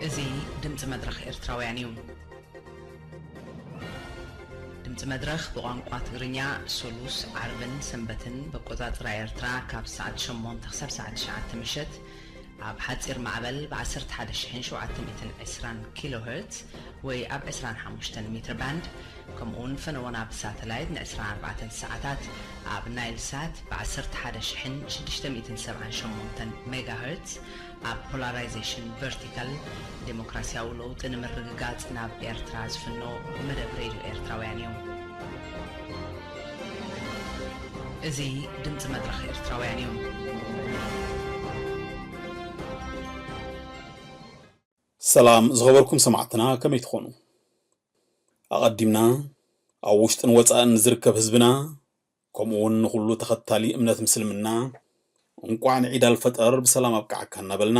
እዚ ድምፂ መድረኽ ኤርትራውያን እዩ። ድምፂ መድረኽ ብቋንቋ ትግርኛ ሰሉስ፣ ዓርብን ሰንበትን ብኣቆፃፅራ ኤርትራ ካብ ሰዓት ሸሞንተ ክሳብ ሰዓት ትሽዓተ ምሸት ኣብ ሓፂር ማዕበል ብ ዓሰርተ ሓደ ሺሕን ሸውዓተ ሚእትን ዕስራን ኪሎ ሄርትዝ ወይ ኣብ ዕስራን ሓሙሽተን ሜትር ባንድ፣ ከምኡውን ፈነወና ብሳተላይት ን ዕስራን ኣርባዕተን ሰዓታት ኣብ ናይል ሳት ብ ዓሰርተ ሓደ ሺሕን ሽዱሽተ ሚእትን ሰብዓን ሸሞንተን ሜጋ ሄርትዝ፣ ኣብ ፖላራይዜሽን ቨርቲካል፣ ዴሞክራሲያዊ ለውጢ ንምርግጋጽ ናብ ኤርትራ ዝፍኖ መደብ ሬድዮ ኤርትራውያን እዩ። እዚ ድምጺ መድረኽ ኤርትራውያን እዩ። ሰላም ዝኸበርኩም ሰማዕትና፣ ከመይ ትኾኑ? ኣቐዲምና ኣብ ውሽጥን ወጻእን ንዝርከብ ህዝብና፣ ከምኡ እውን ንኹሉ ተኸታሊ እምነት ምስልምና፣ እንቋዕ ንዒድ ኣልፈጠር ብሰላም ኣብቅዓካ እናበልና፣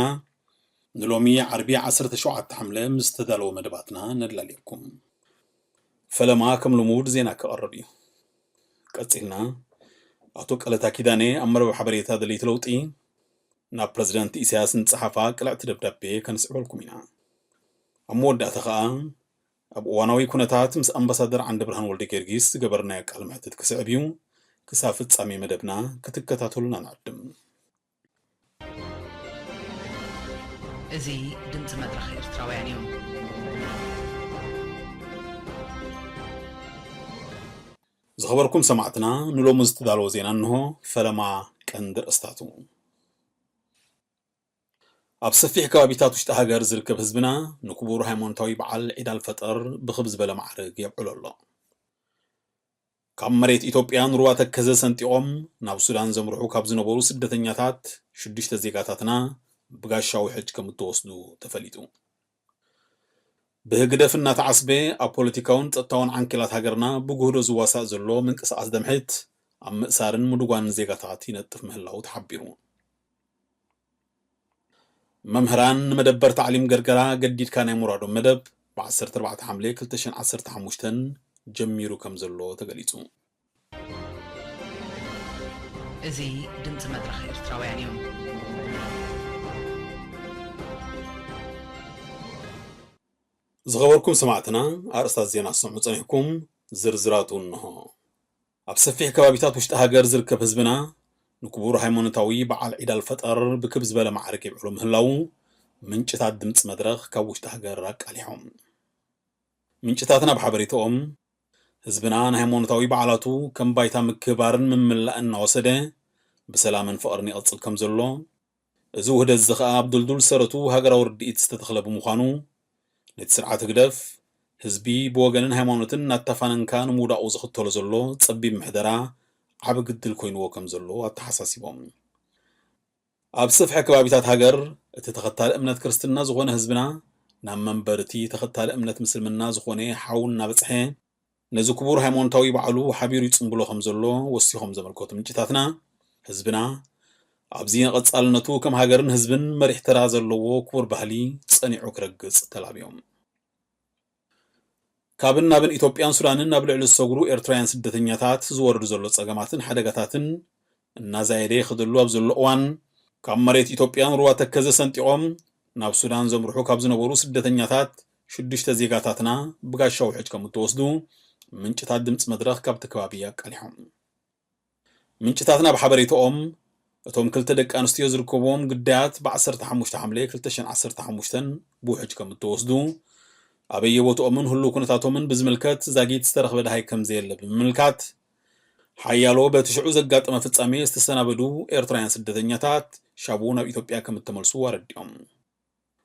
ንሎሚ ዓርቢ ዓሰርተ ሸውዓተ ሓምለ ምስ ዝተዳለወ መደባትና ነድላለየኩም። ፈለማ ከም ልሙድ ዜና ክቐርብ እዩ። ቀጺልና፣ ኣቶ ቀለታ ኪዳነ ኣብ መርበብ ሓበሬታ ደለይቲ ለውጢ ናብ ፕረዚደንት ኢሳያስ ንጸሓፋ ቅልዕቲ ደብዳቤ ከነስዕበልኩም ኢና። ኣብ መወዳእታ ኸኣ፣ ኣብ እዋናዊ ኩነታት ምስ ኣምባሳደር ዓንደብርሃን ወልደጊዮርጊስ ዝገበርናዮ ቃለ መሕትት ክስዕብ እዩ። ክሳብ ፍጻሜ መደብና ክትከታተሉና ንዕድም። እዚ ድምጺ መድረኽ ኤርትራውያን እዩ። ዝኸበርኩም ሰማዕትና፣ ንሎሚ ዝተዳለወ ዜና እንሆ። ፈለማ ቀንዲ ርእስታቱ። ኣብ ሰፊሕ ከባቢታት ውሽጢ ሃገር ዝርከብ ህዝብና ንክቡር ሃይማኖታዊ በዓል ዒድ ኣልፈጠር ብኽብ ዝበለ ማዕርግ የብዕሎ ኣሎ። ካብ መሬት ኢትዮጵያ ንሩባ ተከዘ ሰንጢቖም ናብ ሱዳን ዘምርሑ ካብ ዝነበሩ ስደተኛታት ሽዱሽተ ዜጋታትና ብጋሻ ውሕጅ ከም እተወስዱ ተፈሊጡ። ብህግደፍ እናተዓስበ ኣብ ፖለቲካውን ጸጥታውን ዓንኬላት ሃገርና ብጉህዶ ዝዋሳእ ዘሎ ምንቅስቓስ ደምሒት ኣብ ምእሳርን ምድጓንን ዜጋታት ይነጥፍ ምህላዉ ተሓቢሩ። መምህራን ንመደበር ታዕሊም ገርገራ ገዲድካ ናይ ምውራዶም መደብ ብ ዓሰርተ ኣርባዕተ ሓምለ ክልተ ሽሕን ዓሰርተ ሓሙሽተን ጀሚሩ ከም ዘሎ ተገሊጹ። እዚ ድምጺ መድረኽ ኤርትራውያን እዩ። ዝኸበርኩም ሰማዕትና፣ ኣርእስታት ዜና ክትሰምዑ ጸኒሕኩም፣ ዝርዝራቱ እንሆ። ኣብ ሰፊሕ ከባቢታት ውሽጢ ሃገር ዝርከብ ህዝብና ንክቡር ሃይማኖታዊ በዓል ዒድ ኣልፈጠር ብክብ ዝበለ ማዕርግ የብዕሎ ምህላዉ ምንጭታት ድምጺ መድረኽ ካብ ውሽጢ ሃገር ኣቃሊሖም። ምንጭታትና ብሓበሬታኦም፣ ህዝብና ንሃይማኖታዊ በዓላቱ ከም ባይታ ምክብባርን ምምላእን እናወሰደ ብሰላምን ፍቕርን ይቐጽል ከም ዘሎ፣ እዚ ውህደት እዚ ኸኣ ኣብ ድልዱል ሰረቱ ሃገራዊ ርድኢት ዝተተኽለ ብምዃኑ፣ ነቲ ስርዓት ህግደፍ ህዝቢ ብወገንን ሃይማኖትን እናተፋነንካ ንምውዳቑ ዝኽተሎ ዘሎ ጸቢብ ምሕደራ ዓቢ ግድል ኮይንዎ ከም ዘሎ ኣተሓሳሲቦም። ኣብ ሰፍሐ ከባቢታት ሃገር እቲ ተኸታሊ እምነት ክርስትና ዝኾነ ህዝብና ናብ መንበር እቲ ተኸታሊ እምነት ምስልምና ዝኾነ ሓው እናበጽሐ፣ ነዚ ክቡር ሃይማኖታዊ በዓሉ ሓቢሩ ይጽንብሎ ከም ዘሎ ወሲኾም ዘመልከቱ ምንጭታትና፣ ህዝብና ኣብዚ ንቐጻልነቱ ከም ሃገርን ህዝብን መሪሕ ተራ ዘለዎ ክቡር ባህሊ ጸኒዑ ክረግጽ ተላብዮም። ካብን ናብን ኢትዮጵያን ሱዳንን ኣብ ልዕሊ ዝሰግሩ ኤርትራውያን ስደተኛታት ዝወርድ ዘሎ ጸገማትን ሓደጋታትን እናዛየደ ይኸደሉ ኣብ ዘሎ እዋን፣ ካብ መሬት ኢትዮጵያ ንሩባ ተከዘ ሰንጢቖም ናብ ሱዳን ዘምርሑ ካብ ዝነበሩ ስደተኛታት ሽዱሽተ ዜጋታትና ብጋሻ ውሕጅ ከም እተወስዱ ምንጭታት ድምጺ መድረኽ ካብቲ ከባቢ ኣቃሊሖም። ምንጭታትና ብሓበሬታኦም፣ እቶም ክልተ ደቂ ኣንስትዮ ዝርከብዎም ግዳያት ብ ዓሰርተ ሓሙሽተ ሓምለ ክልተ ሽሕን ዓሰርተ ሓሙሽተን ብውሕጅ ከም እተወስዱ፣ ኣበየ ቦትኦምን ህሉው ኩነታቶምን ብዝምልከት ዛጊት ዝተረኽበ ደሃይ ከም ዘየለ ብምምልካት፣ ሓያሎ በቲ ሽዑ ዘጋጠመ ፍጻሜ ዝተሰናበዱ ኤርትራውያን ስደተኛታት ሻቡ ናብ ኢትዮጵያ ከም እተመልሱ ኣረዲኦም።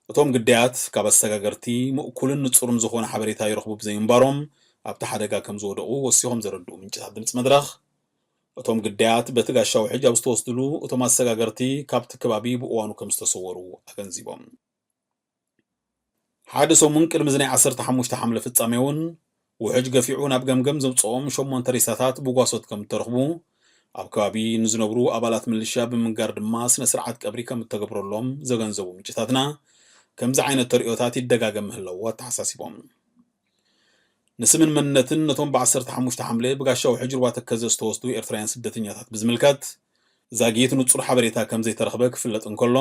እቶም ግዳያት ካብ ኣሰጋገርቲ ምእኩልን ንጹርን ዝኾነ ሓበሬታ ይረኽቡ ብዘይምንባሮም፣ ኣብቲ ሓደጋ ከም ዝወደቑ ወሲኾም ዘረድኡ ምንጭታት ድምጺ መድረኽ፣ እቶም ግዳያት በቲ ጋሻ ውሕጅ ኣብ ዝተወስድሉ፣ እቶም ኣሰጋገርቲ ካብቲ ከባቢ ብእዋኑ ከም ዝተሰወሩ ኣገንዚቦም። ሓደ ሰሙን ቅድሚ እዚ ናይ ዓሰርተ ሓሙሽተ ሓምለ ፍጻሜ እውን፣ ውሕጅ ገፊዑ ናብ ገምገም ዘውጽኦም ሸሞንተ ሬሳታት ብጓሶት ከም እተረኽቡ፣ ኣብ ከባቢ ንዝነብሩ ኣባላት ምልሻ ብምንጋር ድማ ስነ ስርዓት ቀብሪ ከም እተገብረሎም ዘገንዘቡ ምንጭታትና፣ ከምዚ ዓይነት ተርእዮታት ይደጋገም ምህላዉ ኣተሓሳሲቦም። ንስምን መንነትን ነቶም ብ ዓሰርተ ሓሙሽተ ሓምለ ብጋሻ ውሕጅ ሩባ ተከዘ ዝተወስዱ ኤርትራውያን ስደተኛታት ብዝምልከት ዛጊት ንጹር ሓበሬታ ከም ዘይተረኽበ ክፍለጥ እንከሎ፣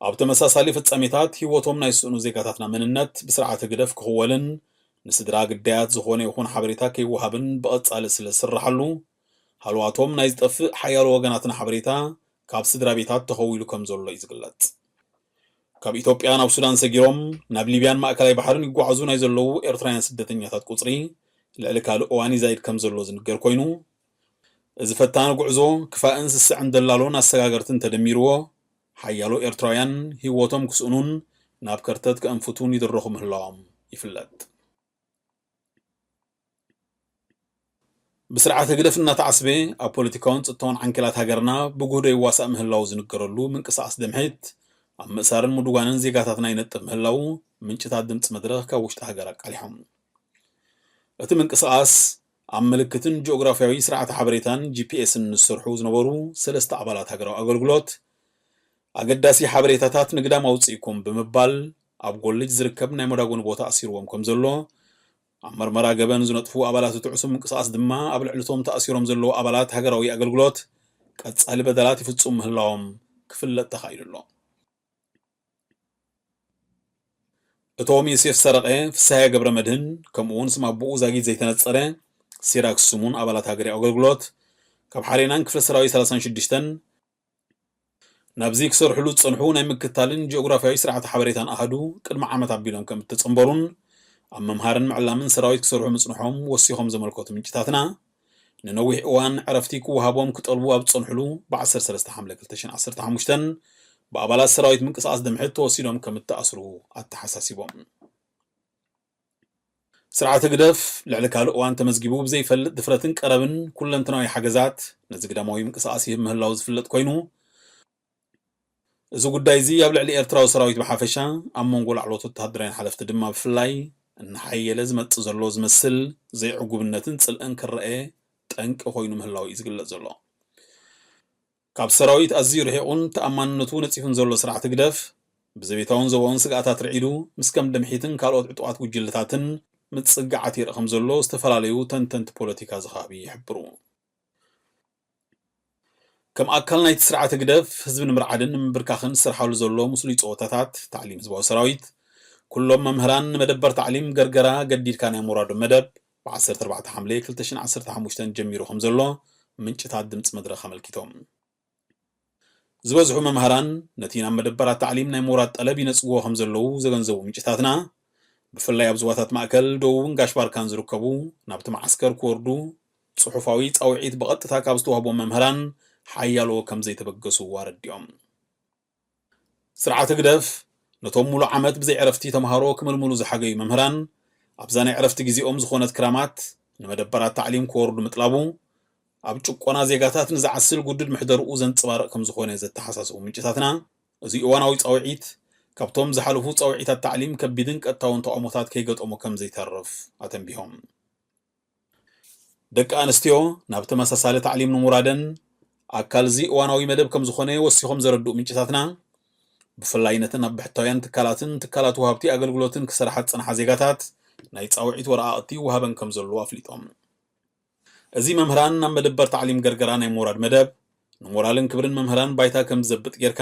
ኣብ ተመሳሳሊ ፍጻሜታት ህይወቶም ናይ ዝስእኑ ዜጋታትና መንነት ብስርዓት ህግደፍ ክኽወልን ንስድራ ግዳያት ዝኾነ ይኹን ሓበሬታ ከይወሃብን ብቐጻሊ ስለ ዝስርሓሉ፣ ሃለዋቶም ናይ ዝጠፍእ ሓያሎ ወገናትና ሓበሬታ ካብ ስድራ ቤታት ተኸዊሉ ከም ዘሎ እዩ ዝግለጽ። ካብ ኢትዮጵያ ናብ ሱዳን ሰጊሮም ናብ ሊብያን ማእከላይ ባሕርን ይጓዓዙ ናይ ዘለዉ ኤርትራውያን ስደተኛታት ቁጽሪ ልዕሊ ካልእ እዋን ይዛይድ ከም ዘሎ ዝንገር ኮይኑ፣ እዚ ፈታኒ ጉዕዞ ክፋእን ስስዕን ደላሎን ኣሰጋገርትን ተደሚርዎ፣ ሓያሎ ኤርትራውያን ህይወቶም ክስእኑን ናብ ከርተት ከእንፍቱን ይድረኹ ምህላዎም ይፍለጥ። ብስርዓት ህግደፍ እናተዓስበ ኣብ ፖለቲካውን ጸጥታውን ዓንኬላት ሃገርና ብጉህዶ ይዋሳእ ምህላዉ ዝንገረሉ ምንቅስቓስ ድምሒት ኣብ ምእሳርን ምዱጓንን ዜጋታትና ይነጥፍ ምህላዉ ምንጭታት ድምጺ መድረኽ ካብ ውሽጢ ሃገር ኣቃሊሖም። እቲ ምንቅስቓስ ኣብ ምልክትን ጂኦግራፍያዊ ስርዓተ ሓበሬታን ጂ ፒ ኤስን ዝሰርሑ ዝነበሩ ሰለስተ ኣባላት ሃገራዊ ኣገልግሎት ኣገዳሲ ሓበሬታታት ንግዳም ኣውጽእኩም ብምባል ኣብ ጎልጅ ዝርከብ ናይ መዳጎኒ ቦታ ኣሲርዎም ከም ዘሎ፣ ኣብ መርመራ ገበን ዝነጥፉ ኣባላት እቲ ዕሱብ ምንቅስቓስ ድማ ኣብ ልዕሊ እቶም ተኣሲሮም ዘለዉ ኣባላት ሃገራዊ ኣገልግሎት ቀጻሊ በደላት ይፍጽሙ ምህላዎም ክፍለጥ ተኻኢሉ ኣሎ። እቶም ዮሴፍ ሰረቐ፣ ፍስሃየ ገብረ መድህን፣ ከምኡ እውን ስም ኣቦኡ ዛጊት ዘይተነጸረ ሲራክ ስሙን ኣባላት ሃገራዊ ኣገልግሎት ካብ ሓሬናን ክፍለ ሰራዊት ሰላሳን ሽዱሽተን ናብዚ ክሰርሕሉ ዝጸንሑ ናይ ምክትታልን ጂኦግራፍያዊ ስርዓተ ሓበሬታን ኣሃዱ ቅድሚ ዓመት ኣቢሎም ከም እተጸንበሩን ኣብ ምምሃርን ምዕላምን ሰራዊት ክሰርሑ ምጽንሖም ወሲኾም ዘመልከቱ ምንጭታትና፣ ንነዊሕ እዋን ዕረፍቲ ክወሃቦም ክጠልቡ ኣብ ዝጸንሕሉ፣ ብ ዓሰርተ ሰለስተ ሓምለ ክልተ ሽሕን ዓሰርተ ሓሙሽተን ብኣባላት ሰራዊት ምንቅስቓስ ድምሕት ተወሲዶም ከም እተኣስሩ ኣተሓሳሲቦም። ስርዓት ህግደፍ ልዕሊ ካልእ እዋን ተመዝጊቡ ብዘይፈልጥ ድፍረትን ቀረብን ኩለንተናዊ ሓገዛት ነዚ ግዳማዊ ምንቅስቓስ ይህብ ምህላዉ ዝፍለጥ ኮይኑ፣ እዚ ጉዳይ እዚ ኣብ ልዕሊ ኤርትራዊ ሰራዊት ብሓፈሻ፣ ኣብ መንጎ ላዕለዎት ወተሃደራውያን ሓለፍቲ ድማ ብፍላይ እናሓየለ ዝመጽእ ዘሎ ዝመስል ዘይዕጉብነትን ጽልእን ክረኤ ጠንቂ ኮይኑ ምህላዉ እዩ ዝግለጽ ዘሎ። ካብ ሰራዊት ኣዝዩ ርሒቑን ተኣማንነቱ ነጺፉን ዘሎ ስርዓት ህግደፍ፣ ብዘቤታውን ዞባውን ስግኣታት ርዒዱ፣ ምስ ከም ድምሒትን ካልኦት ዕጡቓት ጉጅለታትን ምጽግዓት ይርኢ ከም ዘሎ ዝተፈላለዩ ተንተንቲ ፖለቲካ እዚ ከባቢ ይሕብሩ። ከም ኣካል ናይቲ ስርዓት ህግደፍ፣ ህዝቢ ንምርዓድን ንምብርካኽን ዝስርሓሉ ዘሎ ምስሉይ ጸወታታት ታዕሊም ህዝባዊ ሰራዊት፣ ኩሎም መምህራን ንመደበር ታዕሊም ገርገራ ገዲድካ ናይ ምውራዱ መደብ ብ ዓሰርተ ኣርባዕተ ሓምለ ክልተ ሽሕን ዓሰርተ ሓሙሽተን ጀሚሩ ከም ዘሎ ምንጭታት ድምጺ መድረኽ ኣመልኪቶም። ዝበዝሑ መምህራን ነቲ ናብ መደበራት ታዕሊም ናይ ምውራድ ጠለብ ይነጽግዎ ከም ዘለዉ ዘገንዘቡ ምንጭታትና፣ ብፍላይ ኣብ ዞባታት ማእከል፣ ደቡብን ጋሽ ባርካን ዝርከቡ ናብቲ መዓስከር ክወርዱ ጽሑፋዊ ጻውዒት ብቐጥታ ካብ ዝተዋህቦም መምህራን ሓያሎ ከም ዘይተበገሱ ኣረዲኦም። ስርዓት ህግደፍ ነቶም ሙሉእ ዓመት ብዘይ ዕረፍቲ ተምሃሮ ክምልምሉ ዝሓገዩ መምህራን ኣብዛ ናይ ዕረፍቲ ግዜኦም ዝኾነት ክራማት ንመደበራት ታዕሊም ክወርዱ ምጥላቡ፣ ኣብ ጭቆና ዜጋታት ንዝዓስል ግዱድ ምሕደርኡ ዘንጸባርቕ ከም ዝኾነ ዘተሓሳስቡ ምንጭታትና፣ እዚ እዋናዊ ጻውዒት ካብቶም ዝሓለፉ ጻውዒታት ታዕሊም ከቢድን ቀጥታውን ተቓውሞታት ከይገጠሞ ከም ዘይተርፍ ኣተንቢሆም። ደቂ ኣንስትዮ ናብ ተመሳሳሊ ታዕሊም ንምውራደን ኣካል እዚ እዋናዊ መደብ ከም ዝኾነ ወሲኾም ዘረድኡ ምንጭታትና፣ ብፍላይ ነተን ኣብ ብሕታውያን ትካላትን ትካላት ወሃብቲ ኣገልግሎትን ክሰርሓ ዝጸንሓ ዜጋታት ናይ ጻውዒት ወረቓቕቲ ይወሃበን ከም ዘሎ ኣፍሊጦም። እዚ መምህራን ናብ መደበር ታዕሊም ገርገራ ናይ ምውራድ መደብ፣ ንሞራልን ክብርን መምህራን ባይታ ከም ዝዘብጥ ጌርካ፣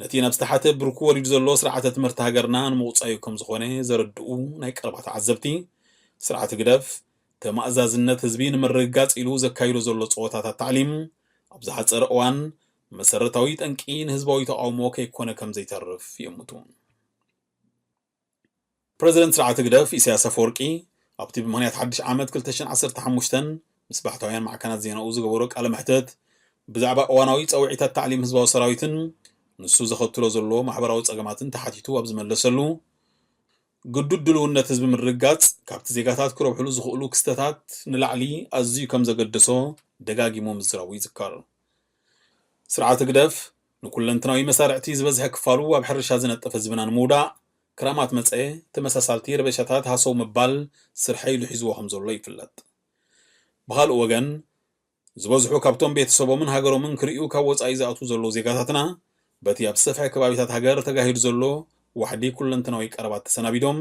ነቲ ናብ ዝተሓተ ብርኩ ወሪዱ ዘሎ ስርዓተ ትምህርቲ ሃገርና ንምቑጻዩ ከም ዝኾነ ዘረድኡ ናይ ቀረባ ተዓዘብቲ፣ ስርዓት ህግደፍ ተማእዛዝነት ህዝቢ ንምርግጋጽ ኢሉ ዘካይዶ ዘሎ ጸወታታት ታዕሊም፣ ኣብ ዝሓጸረ እዋን መሰረታዊ ጠንቂ ንህዝባዊ ተቓውሞ ከይኮነ ከም ዘይተርፍ ይእምቱ። ፕረዚደንት ስርዓት ህግደፍ ኢሳያስ ኣፈወርቂ፣ ኣብቲ ብምኽንያት ሓድሽ ዓመት ክልተ ሽሕን ዓሰርተ ሓሙሽተን ምስ ባሕታውያን ማዕከናት ዜናኡ ዝገበሮ ቃለ መሕትት፣ ብዛዕባ እዋናዊ ጻውዒታት ታዕሊም ህዝባዊ ሰራዊትን ንሱ ዘኸትሎ ዘሎ ማሕበራዊ ጸገማትን ተሓቲቱ ኣብ ዝመለሰሉ፣ ግዱድ ድልውነት ህዝቢ ምርግጋጽ ካብቲ ዜጋታት ክረብሕሉ ዝኽእሉ ክስተታት ንላዕሊ ኣዝዩ ከም ዘገደሶ ደጋጊሙ ምዝራቡ ይዝከር። ስርዓት ህግደፍ ንኩለንትናዊ መሳርዕቲ ዝበዝሐ ክፋሉ ኣብ ሕርሻ ዝነጥፍ ህዝብና ንምውዳቕ፣ ክራማት መጸ፣ ተመሳሳልቲ ረበሻታት ሃሰው ምባል ስርሐይ ኢሉ ሒዝዎ ከም ዘሎ ይፍለጥ። ብኻልእ ወገን፣ ዝበዝሑ ካብቶም ቤተሰቦምን ሃገሮምን ክርእዩ ካብ ወጻኢ ዝኣትዉ ዘለዉ ዜጋታትና፣ በቲ ኣብ ዝሰፍሐ ከባቢታት ሃገር ተጋሂዱ ዘሎ ዋሕዲ ኩለንትናዊ ቀረባት ተሰናቢዶም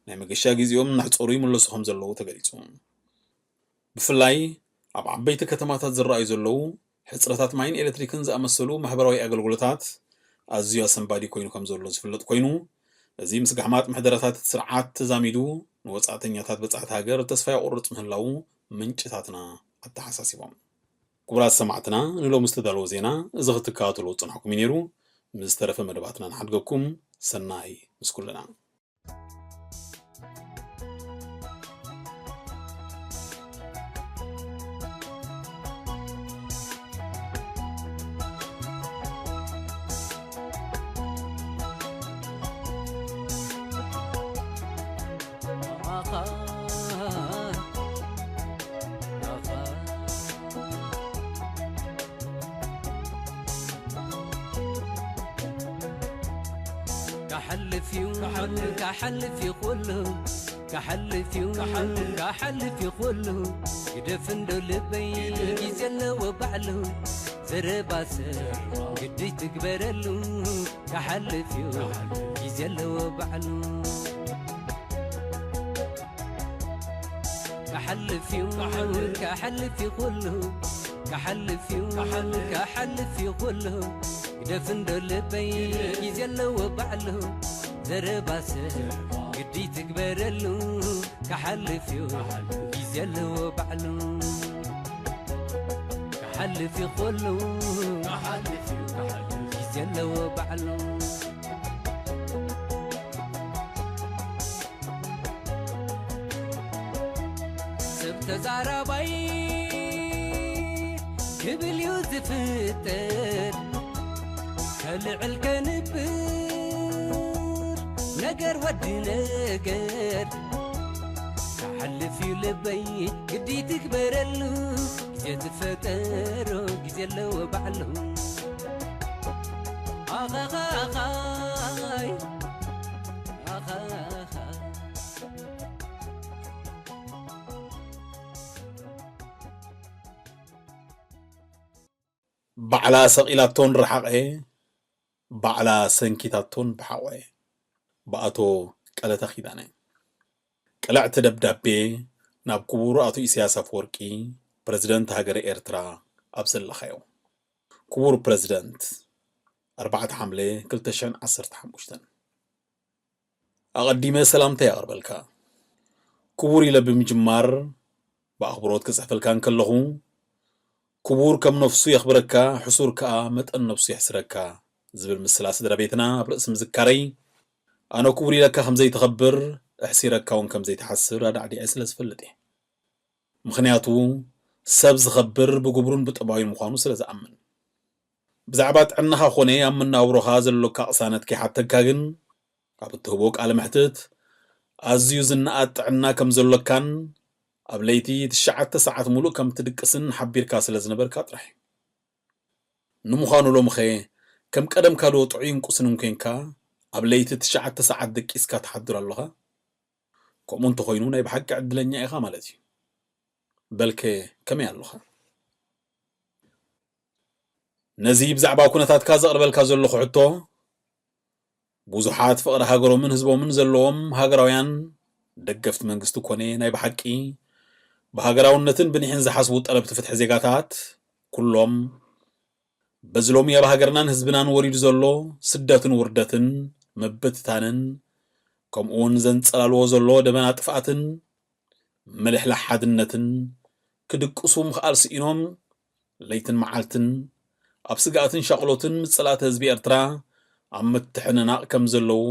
ናይ መገሻ ግዜኦም እናሕጸሩ ይምለሱ ከም ዘለዉ ተገሊጹ። ብፍላይ ኣብ ዓበይቲ ከተማታት ዝረኣዩ ዘለዉ ሕጽረታት ማይን ኤሌክትሪክን ዝኣመሰሉ ማሕበራዊ ኣገልግሎታት ኣዝዩ ኣሰንባዲ ኮይኑ ከም ዘሎ ዝፍለጥ ኮይኑ፣ እዚ ምስ ጋሕማጥ ምሕደራታት እቲ ስርዓት ተዛሚዱ ንወጻእተኛታት በጻሕቲ ሃገር ተስፋ የቑርጽ ምህላዉ ምንጭታትና ኣተሓሳሲቦም። ክቡራት ሰማዕትና፣ ንሎሚ ዝተዳለወ ዜና እዚ ክትከታተልዎ ዝጸናሕኩም እዩ ነይሩ። ምስ ተረፈ መደባትና ንሓድገኩም። ሰናይ ምስ ኩልና። ክሓልፍ እዩ፣ ክሓልፍ እዩ ኩሉ፣ ክሓልፍ እዩ፣ ክሓልፍ እዩ ኩሉ። ግደፍ እንዶ ልበይ፣ ግዜ ኣለዎ ባዕሉ። ዘረባ ሰብ ግዲ ትግበረሉ፣ ክሓልፍ እዩ፣ ግዜ ኣለዎ ባዕሉ። ክሓልፍ እዩ፣ ክሓልፍ እዩ ኩሉ፣ ክሓልፍ እዩ፣ ክሓልፍ እዩ ኩሉ። ግደፍ እንዶ ልበይ፣ ግዜ ኣለዎ ባዕሉ። ዘረባ ሰብ ግዲ ትግበረሉ፣ ክሓልፍ እዩ፣ ግዜ ኣለዎ ባዕሉ። ክሓልፍ እዩ ኩሉ፣ ግዜ ኣለዎ ባዕሉ። ሰብ ተዛራባይ ክብል እዩ ዝፍጠር፣ ከልዕል ከንብር ነገር ወዲ ነገር። ክሓልፍ እዩ ልበይ ግዲ ትግበረሉ፣ ግዜ ዝፈጠሮ ግዜ ኣለዎ ባዕሉ። ኣኻኻኻይ ኣኻኻ። ባዕላ ሰቒላቶን ረሓቐ፣ ባዕላ ሰንኪታቶን ብሓቖ። ብኣቶ ቀለተ ኪዳነ። ቅልዕቲ ደብዳቤ ናብ ክቡር ኣቶ ኢሳያስ ኣፈወርቂ፣ ፕረዚደንት ሃገረ ኤርትራ፣ ኣብ ዘለኻዮ። ክቡር ፕረዚደንት፣ ኣርባዕተ ሓምለ ክልተ ሽሕን ዓሰርተ ሓሙሽተን። ኣቐዲመ ሰላምታ የቕርበልካ። ክቡር ኢለ ብምጅማር ብኣኽብሮት ክጽሕፈልካ እንከለኹ፣ ክቡር ከም ነፍሱ የኽብረካ፣ ሕሱር ከኣ መጠን ነፍሱ የሕስረካ ዝብል ምስላ ስድራ ቤትና ኣብ ርእሲ ምዝካረይ፣ ኣነ ክቡር ኢለካ ከም ዘይትኸብር፣ ኣሕሲረካ እውን ከም ዘይትሓስር ኣዳዕዲዐ ስለ ዝፈልጥ እየ። ምኽንያቱ፣ ሰብ ዝኸብር ብግብሩን ብጠባዩን ምዃኑ ስለ ዝኣምን። ብዛዕባ ጥዕናኻ ኾነ ኣብ መነባብሮኻ ዘሎካ ቅሳነት ከይሓተካ ግን፣ ኣብ እትህቦ ቃለ መሕትት፣ ኣዝዩ ዝነኣድ ጥዕና ከም ዘሎካን ኣብ ለይቲ ትሽዓተ ሰዓት ሙሉእ ከም ትድቅስን ሓቢርካ ስለ ዝነበርካ ጥራሕ። ንምዃኑ ሎምኸ ከም ቀደምካ ዶ ጥዑይን ቁስንን ኮይንካ ኣብ ለይቲ ትሽዓተ ሰዓት ደቂስካ ትሓድር ኣሎኻ? ከምኡ እንተኾይኑ ናይ ብሓቂ ዕድለኛ ኢኻ ማለት እዩ። በልከ ከመይ ኣሎኻ? ነዚ ብዛዕባ ኩነታትካ ዘቕርበልካ ዘለኹ ሕቶ፣ ብዙሓት ፍቕሪ ሃገሮምን ህዝቦምን ዘለዎም ሃገራውያን ደገፍቲ መንግስቲ ኮነ ናይ ብሓቂ ብሃገራውነትን ብኒሕን ዝሓስቡ ጠለብቲ ፍትሒ ዜጋታት ኩሎም በዚ ሎሚ ኣብ ሃገርናን ህዝብናን ወሪዱ ዘሎ ስደትን ውርደትን ምብትታንን ከምኡውን ዘንጸላልዎ ዘሎ ደበና ጥፍኣትን ምልሕላሕ ሓድነትን ክድቅሱ ምኽኣል ስኢኖም ለይትን መዓልትን ኣብ ስግኣትን ሻቕሎትን ምስ ጸላእቲ ህዝቢ ኤርትራ ኣብ ምትሕንናቕ ከም ዘለዉ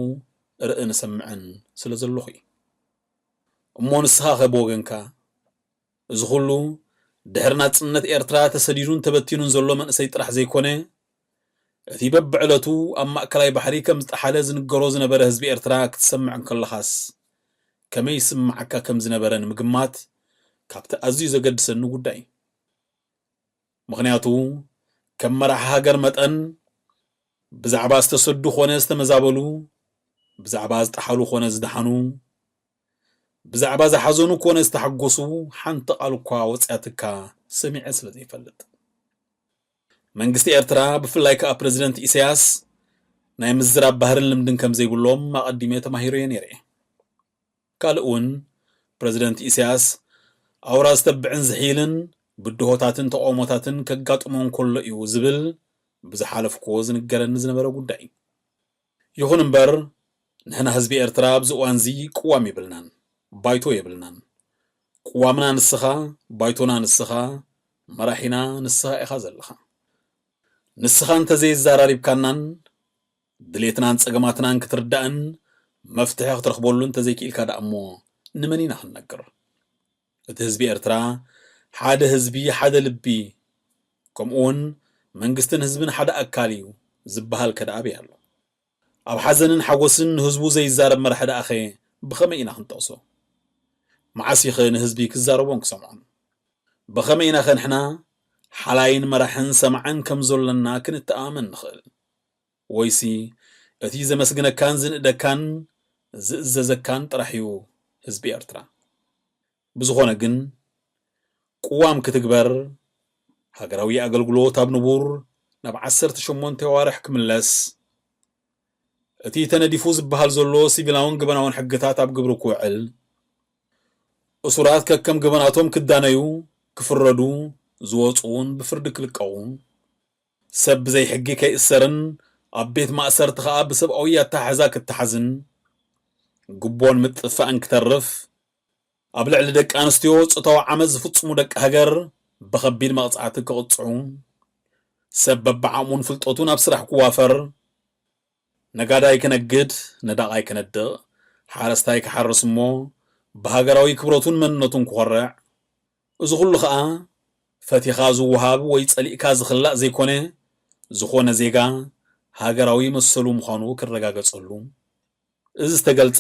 እርእን እሰምዕን ስለ ዘለኹ እዩ። እሞ ንስኻ ኸ ብወገንካ እዚ ኹሉ ድሕሪ ናጽነት ኤርትራ ተሰዲዱን ተበቲኑን ዘሎ መንእሰይ ጥራሕ ዘይኮነ፣ እቲ በብዕለቱ ኣብ ማእከላይ ባሕሪ ከም ዝጠሓለ ዝንገሮ ዝነበረ ህዝቢ ኤርትራ ክትሰምዕ እንከለኻስ፣ ከመይ ይስምዓካ ከም ዝነበረ ንምግማት ካብቲ ኣዝዩ ዘገድሰኒ ጉዳይ እዩ። ምኽንያቱ፣ ከም መራሒ ሃገር መጠን፣ ብዛዕባ ዝተሰዱ ኾነ ዝተመዛበሉ፣ ብዛዕባ ዝጠሓሉ ኾነ ዝደሓኑ፣ ብዛዕባ ዝሓዘኑ ኮነ ዝተሓጎሱ ሓንቲ ቃል እኳ ወጽያትካ ሰሚዐ ስለ ዘይፈልጥ። መንግስቲ ኤርትራ፣ ብፍላይ ከኣ ፕረዚደንት ኢሳያስ፣ ናይ ምዝራብ ባህርን ልምድን ከም ዘይብሎም ኣቐዲመ ተማሂረዮ ነይረ እየ። ካልእ እውን፣ ፕረዚደንት ኢሳያስ፣ ኣውራ ዝተብዕን ዝሕይልን ብድሆታትን ተቓውሞታትን ከጋጥሞ እንከሎ እዩ ዝብል ብዝሓለፍኩዎ ዝንገረኒ ዝነበረ ጉዳይ እዩ። ይኹን እምበር፣ ንሕና ህዝቢ ኤርትራ ኣብዚ እዋንዚ ቅዋም የብልናን፣ ባይቶ የብልናን። ቅዋምና ንስኻ፣ ባይቶና ንስኻ፣ መራሒና ንስኻ ኢኻ ዘለኻ። ንስኻ እንተዘየዘራሪብካናን ድሌትናን ጸገማትናን ክትርዳእን መፍትሒ ክትረኽበሉ እንተዘይክኢልካ ደኣ እሞ ንመን ኢና ክንነግር? እቲ ህዝቢ ኤርትራ ሓደ ህዝቢ፣ ሓደ ልቢ፣ ከምኡውን መንግስትን ህዝብን ሓደ ኣካል እዩ ዝበሃል ከ ደኣ ኣበይ ኣሎ? ኣብ ሓዘንን ሓጎስን ንህዝቡ ዘይዛረብ መራሒ ደኣኸ ብኸመይ ኢና ክንጠቕሶ? መዓስ ኢኸ ንህዝቢ ክዛረቦን ክሰምዖን? ብኸመይ ኢናኸ ንሕና ሓላይን መራሕን ሰማዕን ከም ዘሎና ክንተኣማመን ንኽእል? ወይሲ እቲ ዘመስግነካን ዝንእደካን ዝእዘዘካን ጥራሕ እዩ ህዝቢ ኤርትራ? ብዝኾነ ግን፣ ቅዋም ክትግበር፣ ሃገራዊ ኣገልግሎት ኣብ ንቡር ናብ ዓሰርተ ሸሞንተ ኣዋርሕ ክምለስ፣ እቲ ተነዲፉ ዝበሃል ዘሎ ሲቪላውን ገበናውን ሕግታት ኣብ ግብሪ ክውዕል፣ እሱራት ከከም ገበናቶም ክዳነዩ፣ ክፍረዱ፣ ዝወጹ እውን ብፍርዲ ክልቀቑ፣ ሰብ ብዘይ ሕጊ ከይእሰርን ኣብ ቤት ማእሰርቲ ኸኣ ብሰብኣዊ ኣተሓሕዛ ክተሓዝን፣ ግቦን ምጥፍፋእን ክተርፍ፣ ኣብ ልዕሊ ደቂ ኣንስትዮ ጾታዊ ዓመጽ ዝፍጽሙ ደቂ ሃገር ብኸቢድ መቕጻዕቲ ክቕጽዑ፣ ሰብ በብዓቕሙን ፍልጠቱን ኣብ ስራሕ ክዋፈር፣ ነጋዳይ ክነግድ፣ ነዳቓይ ክነድቕ፣ ሓረስታይ ክሓርስ እሞ ብሃገራዊ ክብረቱን መንነቱን ክኾርዕ፣ እዚ ኩሉ ኸኣ ፈቲኻ ዝወሃብ ወይ ጸሊእካ ዝኽላእ ዘይኮነ፣ ዝኾነ ዜጋ ሃገራዊ መሰሉ ምዃኑ ክረጋገጸሉ። እዚ ዝተገልጸ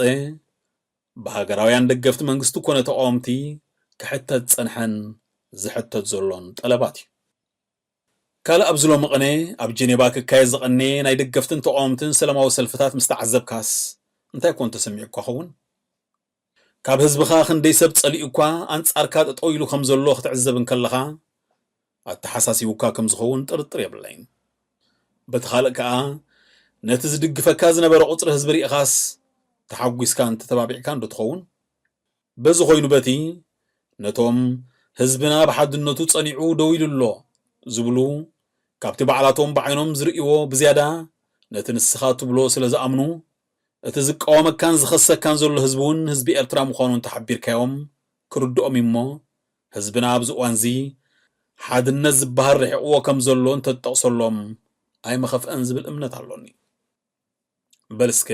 ብሃገራውያን ደገፍቲ መንግስቲ ኮነ ተቓወምቲ ክሕተት ዝጸንሐን ዝሕተት ዘሎን ጠለባት እዩ። ካልእ ኣብዚ ሎሚ ቅነ ኣብ ጀኔቫ ክካየድ ዝቐነየ ናይ ደገፍትን ተቓወምትን ሰላማዊ ሰልፍታት ምስ ተዓዘብካስ እንታይ ኮን ተሰሚዑካ ኸውን? ካብ ህዝብኻ ክንደይ ሰብ ጸሊኡ እኳ ኣንጻርካ ጠጠው ኢሉ ከም ዘሎ ክትዕዘብ እንከለኻ ኣተሓሳሲቡካ ከም ዝኸውን ጥርጥር የብለይን። በቲ ካልእ ከኣ ነቲ ዝድግፈካ ዝነበረ ቁጽሪ ህዝቢ ርኢኻስ ተሓጒስካን ተተባቢዕካን ዶ ትኸውን? በዚ ኮይኑ በቲ ነቶም ህዝብና ብሓድነቱ ጸኒዑ ደው ኢሉ ኣሎ ዝብሉ ካብቲ ባዕላቶም ብዓይኖም ዝርእይዎ ብዝያዳ ነቲ ንስኻ ትብሎ ስለ ዝኣምኑ እቲ ዝቃወመካን ዝኸሰካን ዘሎ ህዝቢ እውን ህዝቢ ኤርትራ ምዃኑ እንተሓቢርካዮም ክርድኦም እዩ እሞ ህዝብና ኣብዚ እዋንዚ ሓድነት ዝበሃል ርሒቕዎ ከም ዘሎ እንተትጠቕሰሎም ኣይምኸፍአን ዝብል እምነት ኣሎኒ። በል እስከ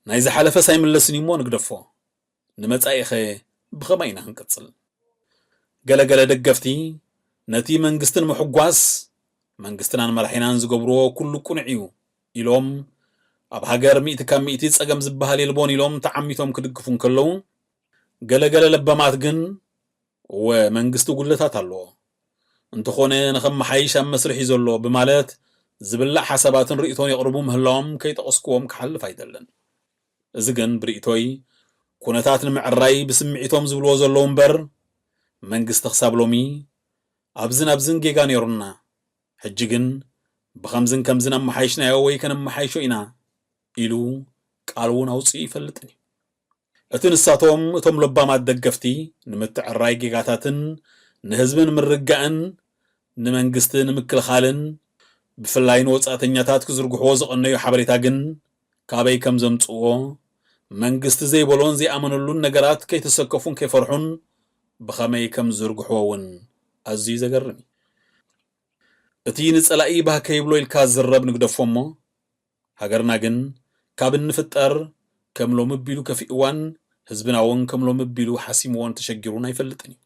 ናይ ዝሓለፈስ ኣይምለስን እዩ እሞ ንግደፎ። ንመጻኢኸ ብኸመይ ኢና ክንቅጽል? ገለገለ ደገፍቲ ነቲ መንግስቲ ንምሕጓስ መንግስትናን መራሒናን ዝገብርዎ ኩሉ ቅኑዕ እዩ ኢሎም ኣብ ሃገር ሚእቲ ካብ ሚእቲ ጸገም ዝበሃል የልቦን ኢሎም ተዓሚቶም ክድግፉ እንከለዉ፣ ገለገለ ለባማት ግን እወ መንግስቲ ጉድለታት ኣለዎ፣ እንተኾነ ንኸመሓይሽ ኣብ መስርሕ እዩ ዘሎ ብማለት ዝብላዕ ሓሳባትን ርእይቶን የቕርቡ ምህላዎም ከይጠቐስክዎም ክሓልፍ ኣይደልን። እዚ ግን ብርእይቶይ ኩነታት ንምዕራይ ብስምዒቶም ዝብልዎ ዘለዉ እምበር መንግስቲ ክሳብ ሎሚ ኣብዝን ኣብዝን ጌጋ ነይሩና፣ ሕጂ ግን ብኸምዝን ከምዝን ኣመሓይሽናዮ ወይ ከነመሓይሾ ኢና ኢሉ ቃል እውን ኣውፂኡ ይፈልጥን እዩ። እቲ ንሳቶም እቶም ለባማት ደገፍቲ ንምትዕራይ ጌጋታትን ንህዝቢ ንምርጋእን ንመንግስቲ ንምክልኻልን ብፍላይ ንወጻእተኛታት ክዝርግሕዎ ዝቐነዩ ሓበሬታ ግን ካበይ ከም ዘምጽእዎ መንግስቲ ዘይበሎን ዘይኣመነሉን ነገራት ከይተሰከፉን ከይፈርሑን ብኸመይ ከም ዝዝርግሕዎ እውን ኣዝዩ ዘገርም እዩ። እቲ ንጸላኢ ባህ ከይብሎ ኢልካ ዝዝረብ ንግደፎ እሞ ሃገርና ግን ካብ እንፍጠር ከም ሎሚ ቢሉ ከፊእዋን ህዝብና እውን ከም ሎሚ ቢሉ ሓሲምዎን ተሸጊሩን ኣይፈልጥን እዩ።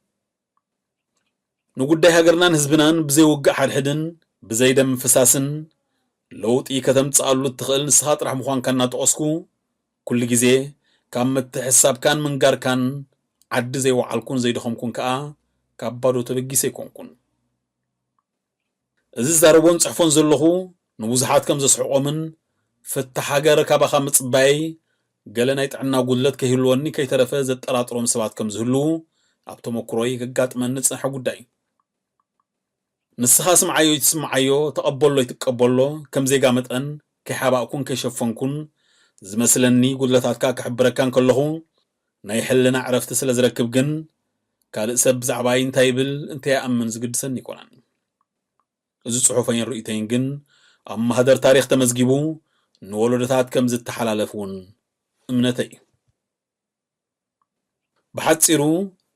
ንጉዳይ ሃገርናን ህዝብናን ብዘይ ውግእ ሓድሕድን ብዘይ ደም ፍሳስን ለውጢ ከተምጽኣሉ እትኽእል ንስኻ ጥራሕ ምዃንካ እናጠቐስኩ ኩሉ ግዜ ካብ ምትሕሳብካን ምንጋርካን ዓዲ ዘይወዓልኩን ዘይደኸምኩን ከኣ ካብ ባዶ ተበጊሰ ኣይኮንኩን። እዚ ዝዛረቦን ጽሕፎን ዘለኹ ንብዙሓት ከም ዘስሕቖምን ፍታሕ ሃገር ካባኻ ምጽባየይ ገለ ናይ ጥዕና ጉድለት ከይህልወኒ ከይተረፈ ዘጠራጥሮም ሰባት ከም ዝህልዉ ኣብ ተመክሮይ ከጋጥመኒ ዝጸንሐ ጉዳይ እዩ። ንስኻ ስምዓዮ ይትስምዓዮ፣ ተቐበሎ ይትቀበሎ፣ ከም ዜጋ መጠን ከይሓባእኩን ከይሸፈንኩን ዝመስለኒ ጉድለታትካ ክሕብረካ እንከለኹ ናይ ሕልና ዕረፍቲ ስለ ዝረክብ ግን ካልእ ሰብ ብዛዕባይ እንታይ ይብል እንታይ ይኣምን ዝግድሰኒ ኣይኮነን። እዚ ጽሑፈይን ርእይቶይን ግን ኣብ ማህደር ታሪኽ ተመዝጊቡ ንወለዶታት ከም ዝተሓላለፍ እውን እምነተይ እዩ። ብሓጺሩ፣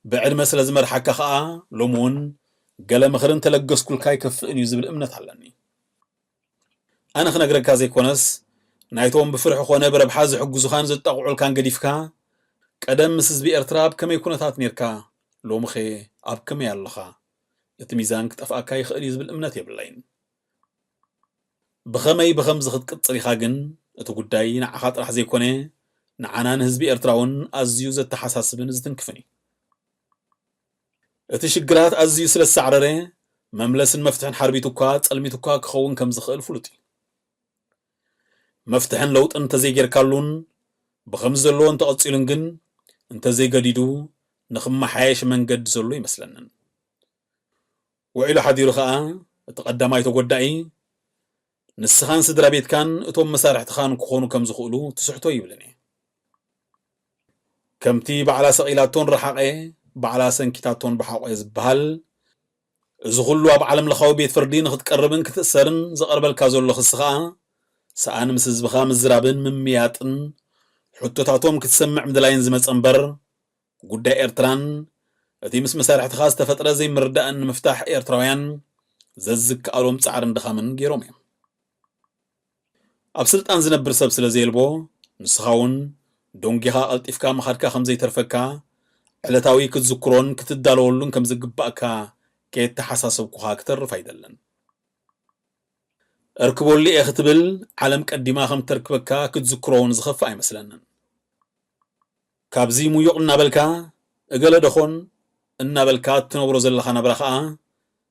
ብዕድመ ስለ ዝመርሓካ ከኣ፣ ሎሚ እውን ገለ ምኽሪ እንተለገስኩልካ ኣይከፍእን እዩ ዝብል እምነት ኣለኒ። ኣነ ክነግረካ ዘይኮነስ፣ ናይቶም ብፍርሒ ኾነ ብረብሓ ዝሕግዙኻን ዘጣቕዑልካን ገዲፍካ፣ ቀደም ምስ ህዝቢ ኤርትራ ኣብ ከመይ ኩነታት ኔርካ፣ ሎምኸ ኣብ ከመይ ኣለኻ? እቲ ሚዛን ክጠፍኣካ ይኽእል እዩ ዝብል እምነት የብለይን። ብኸመይ ብኸምዚ ክትቅጽል ኢኻ ግን፣ እቲ ጉዳይ ንዓኻ ጥራሕ ዘይኮነ፣ ንዓና ንህዝቢ ኤርትራ እውን ኣዝዩ ዘተሓሳስብን ዝትንክፍን እዩ። እቲ ሽግራት ኣዝዩ ስለ ዝሳዕረረ፣ መምለስን መፍትሕን ሓርቢቱ እኳ፣ ጸልሚቱ እኳ ክኸውን ከም ዝኽእል ፍሉጥ እዩ። መፍትሕን ለውጥን እንተዘይጌርካሉን፣ ብኸምዚ ዘለዎ እንተቐጺሉን ግን፣ እንተዘይገዲዱ፣ ንኽመሓየሽ መንገዲ ዘሎ ይመስለንን። ውዒሉ ሓዲሩ ኸኣ፣ እቲ ቀዳማይ ተጎዳኢ፣ ንስኻን ስድራ ቤትካን እቶም መሳርሕትኻን ክኾኑ ከም ዝኽእሉ ትስሕቶ ይብልን እየ። ከምቲ ባዕላ ሰቒላቶን ረሓቐ፣ ባዕላ ሰንኪታቶን ብሓቖ ዝበሃል፣ እዚ ኹሉ ኣብ ዓለም ለኻዊ ቤት ፍርዲ ንኽትቀርብን ክትእሰርን ዝቐርበልካ ዘሎ ክሲ ኸኣ፣ ሰኣን ምስ ህዝብኻ ምዝራብን ምምያጥን፣ ሕቶታቶም ክትሰምዕ ምድላይን ዝመጸ እምበር፣ ጉዳይ ኤርትራን እቲ ምስ መሳርሕትኻ ዝተፈጥረ ዘይምርዳእን ንምፍታሕ ኤርትራውያን ዘዝከኣሎም ጻዕርን ድኻምን ገይሮም እዮም። ኣብ ስልጣን ዝነብር ሰብ ስለ ዘየልቦ፣ ንስኻ እውን ደንጒኻ ቀልጢፍካ ምኻድካ ከም ዘይተርፈካ፣ ዕለታዊ ክትዝክሮን ክትዳለወሉን ከም ዝግባእካ ከየተሓሳሰብኩኻ ክተርፍ ኣይደልን። እርክበሉ እየ ክትብል፣ ዓለም ቀዲማ ከም እተርክበካ ክትዝክሮ እውን ዝኸፍእ ኣይመስለንን። ካብዚ ሙዩቕ እናበልካ፣ እገለ ደኾን እናበልካ እትነብሮ ዘለኻ ናብራ ኸኣ፣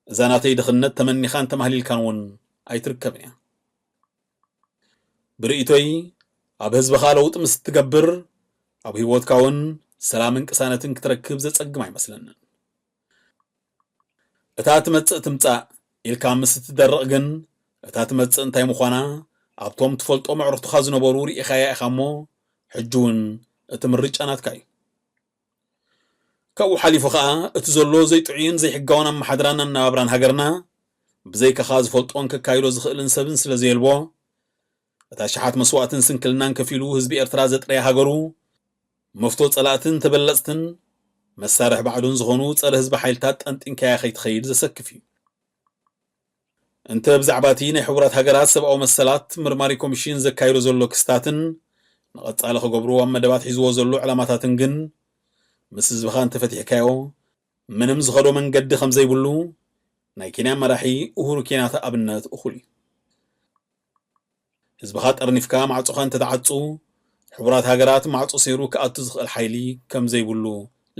እዛ ናተይ ድኽነት ተመኒኻን ተማህሊልካን እውን ኣይትርከብን እያ። ብርእይቶይ፣ ኣብ ህዝብኻ ለውጢ ምስ እትገብር፣ ኣብ ህይወትካ እውን ሰላምን ቅሳነትን ክትረክብ ዘጸግም ኣይመስለንን። እታ ትመጽእ ትምጻእ ኢልካ ምስ እትደርቕ ግን፣ እታ ትመጽእ እንታይ ምዃና ኣብቶም ትፈልጦም ኣዕሩኽትኻ ዝነበሩ ርኢኻያ ኢኻ እሞ፣ ሕጂ እውን እቲ ምርጫ ናትካ እዩ። ካብኡ ሓሊፉ ኸኣ፣ እቲ ዘሎ ዘይጥዑይን ዘይሕጋውን ኣመሓድራን ኣነባብራን ሃገርና፣ ብዘይካኻ ዝፈልጦን ከካይዶ ዝኽእልን ሰብን ስለ ዘየልቦ፣ እታ ሸሓት መስዋእትን ስንክልናን ከፊሉ ህዝቢ ኤርትራ ዘጥረየ ሃገሩ፣ መፍቶ ጸላእትን ተበለጽትን መሳርሒ ባዕዱን ዝኾኑ ጸረ ህዝቢ ሓይልታት ጠንጢንካያ ከይትኸይድ ዘሰክፍ እዩ። እንተ ብዛዕባ እቲ ናይ ሕቡራት ሃገራት ሰብኣዊ መሰላት መርማሪ ኮሚሽን ዘካይዶ ዘሎ ክስታትን ንቐጻሊ ክገብርዎ ኣብ መደባት ሒዝዎ ዘሎ ዕላማታትን ግን፣ ምስ ህዝብኻ እንተፈቲሕካዮ፣ ምንም ዝኸዶ መንገዲ ከም ዘይብሉ ናይ ኬንያ መራሒ ኡሁሩ ኬንያታ ኣብነት እኹል እዩ። ህዝብኻ ጠርኒፍካ ማዕጾኻ እንተትዓጹ፣ ሕቡራት ሃገራት ማዕጾ ሰይሩ ክኣቱ ዝኽእል ሓይሊ ከም ዘይብሉ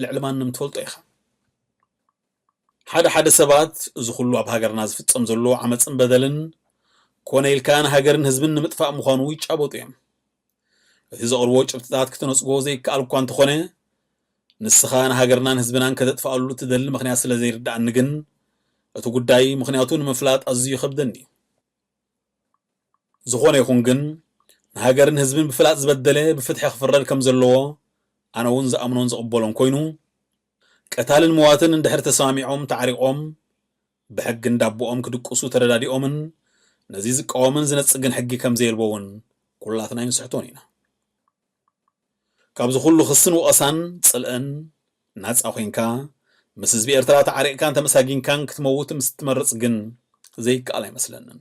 ልዕሊ ማንም ትፈልጦ ኢኻ። ሓደ ሓደ ሰባት እዚ ኩሉ ኣብ ሃገርና ዝፍጸም ዘሎ ዓመጽን በደልን ኮነ ኢልካ ንሃገርን ህዝብን ንምጥፋእ ምዃኑ ይጫበጡ እዮም። እቲ ዘቕርቦ ጭብጥታት ክትነጽጎ ዘይከኣል እኳ እንተኾነ፣ ንስኻ ንሃገርናን ህዝብናን ከተጥፍኣሉ ትደሊ ምኽንያት ስለ ዘይርድኣኒ ግን፣ እቲ ጉዳይ ምኽንያቱ ንምፍላጥ ኣዝዩ ይኸብደኒ እዩ። ዝኾነ ይኹን ግን፣ ንሃገርን ህዝብን ብፍላጥ ዝበደለ ብፍትሒ ክፍረድ ከም ዘለዎ ኣነ እውን ዝኣምኖን ዝቕበሎን ኮይኑ፣ ቀታልን መዋትን እንድሕር ተሰማሚዖም ተዓሪቖም፣ ብሕጊ እንዳቦኦም ክድቅሱ ተረዳዲኦምን ነዚ ዝቃወምን ዝነጽግን ሕጊ ከም ዘየልቦ እውን ኩላትና ኣይንስሕቶን ኢና። ካብዚ ኩሉ ክስን ወቐሳን ጽልእን ናጻ ኮይንካ፣ ምስ ህዝቢ ኤርትራ ተዓሪቕካን ተመሳጊንካን ክትመውት ምስ ትመርጽ ግን ዘይከኣል ኣይመስለንን።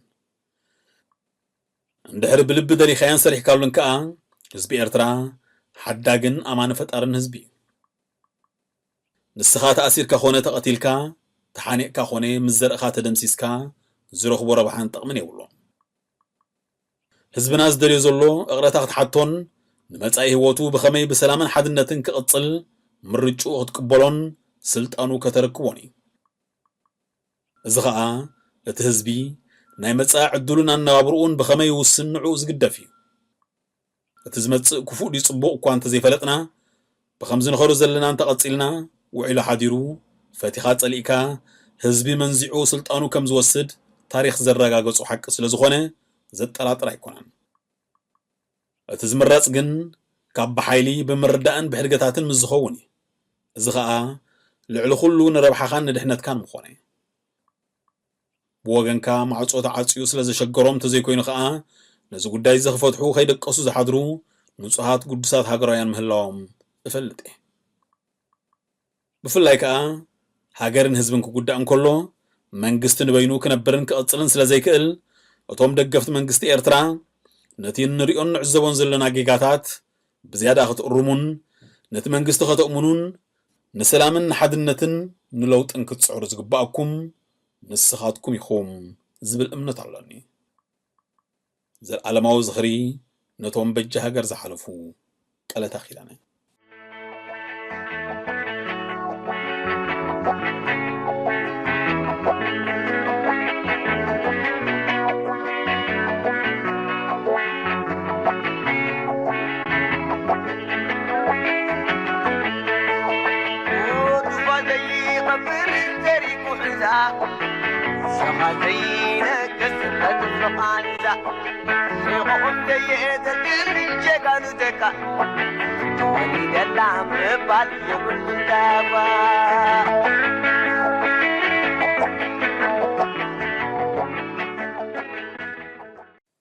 እንድሕር ብልቢ ደሊኻዮን ሰሪሕካሉን ከኣ፣ ህዝቢ ኤርትራ ሓዳግን ኣማኒ ፈጣርን ህዝቢ እዩ። ንስኻ ተኣሲርካ ኾነ ተቐቲልካ፣ ተሓኒቕካ ኾነ ምስ ዘርእኻ ተደምሲስካ፣ ዝረኽቦ ረብሓን ጠቕምን የብሉን። ህዝብና ዝደልዮ ዘሎ እቕረታ ክትሓቶን፣ ንመጻኢ ህይወቱ ብኸመይ ብሰላምን ሓድነትን ክቕጽል ምርጭኡ ክትቅበሎን ስልጣኑ ከተረክቦን እዩ። እዚ ኸኣ እቲ ህዝቢ ናይ መጻኢ ዕድሉን ኣነባብርኡን ብኸመይ ይውስን ንዕኡ ዝግደፍ እዩ። እቲ ዝመጽእ ክፉእ ድዩ ጽቡቕ እኳ እንተዘይፈለጥና፣ ብኸምዚ ንኸዶ ዘለና እንተቐጺልና፣ ውዒሉ ሓዲሩ፣ ፈቲኻ ጸሊእካ፣ ህዝቢ መንዚዑ ስልጣኑ ከም ዝወስድ ታሪኽ ዘረጋገጾ ሓቂ ስለ ዝኾነ፣ ዘጠራጥር ኣይኮነን። እቲ ዝምረጽ ግን ካብ ብሓይሊ፣ ብምርዳእን ብሕድገታትን ምስ ዝኸውን እዩ። እዚ ኸኣ ልዕሊ ኩሉ ንረብሓኻን ንድሕነትካን ምኾነ። ብወገንካ ማዕጾ ተዓጽዩ ስለ ዘሸገሮም ተዘይኮይኑ ከኣ፣ ነዚ ጉዳይ እዚ ክፈትሑ ከይደቀሱ ዝሓድሩ ንጹሃት ግዱሳት ሃገራውያን ምህላዎም እፈልጥ እየ። ብፍላይ ከኣ፣ ሃገርን ህዝብን ክጉዳእ እንከሎ፣ መንግስቲ ንበይኑ ክነብርን ክቕጽልን ስለ ዘይክእል፣ እቶም ደገፍቲ መንግስቲ ኤርትራ፣ ነቲ እንርእዮን ንዕዘቦን ዘለና ጌጋታት ብዝያዳ ክትእርሙን፣ ነቲ መንግስቲ ከተእምኑን፣ ንሰላምን ንሓድነትን ንለውጥን ክትጽዕሩ ዝግባኣኩም ንስኻትኩም ኢኹም ዝብል እምነት ኣሎኒ። ዘልኣለማዊ ዝኽሪ ነቶም በጃ ሃገር ዝሓለፉ። ቀለታ ኪዳነ።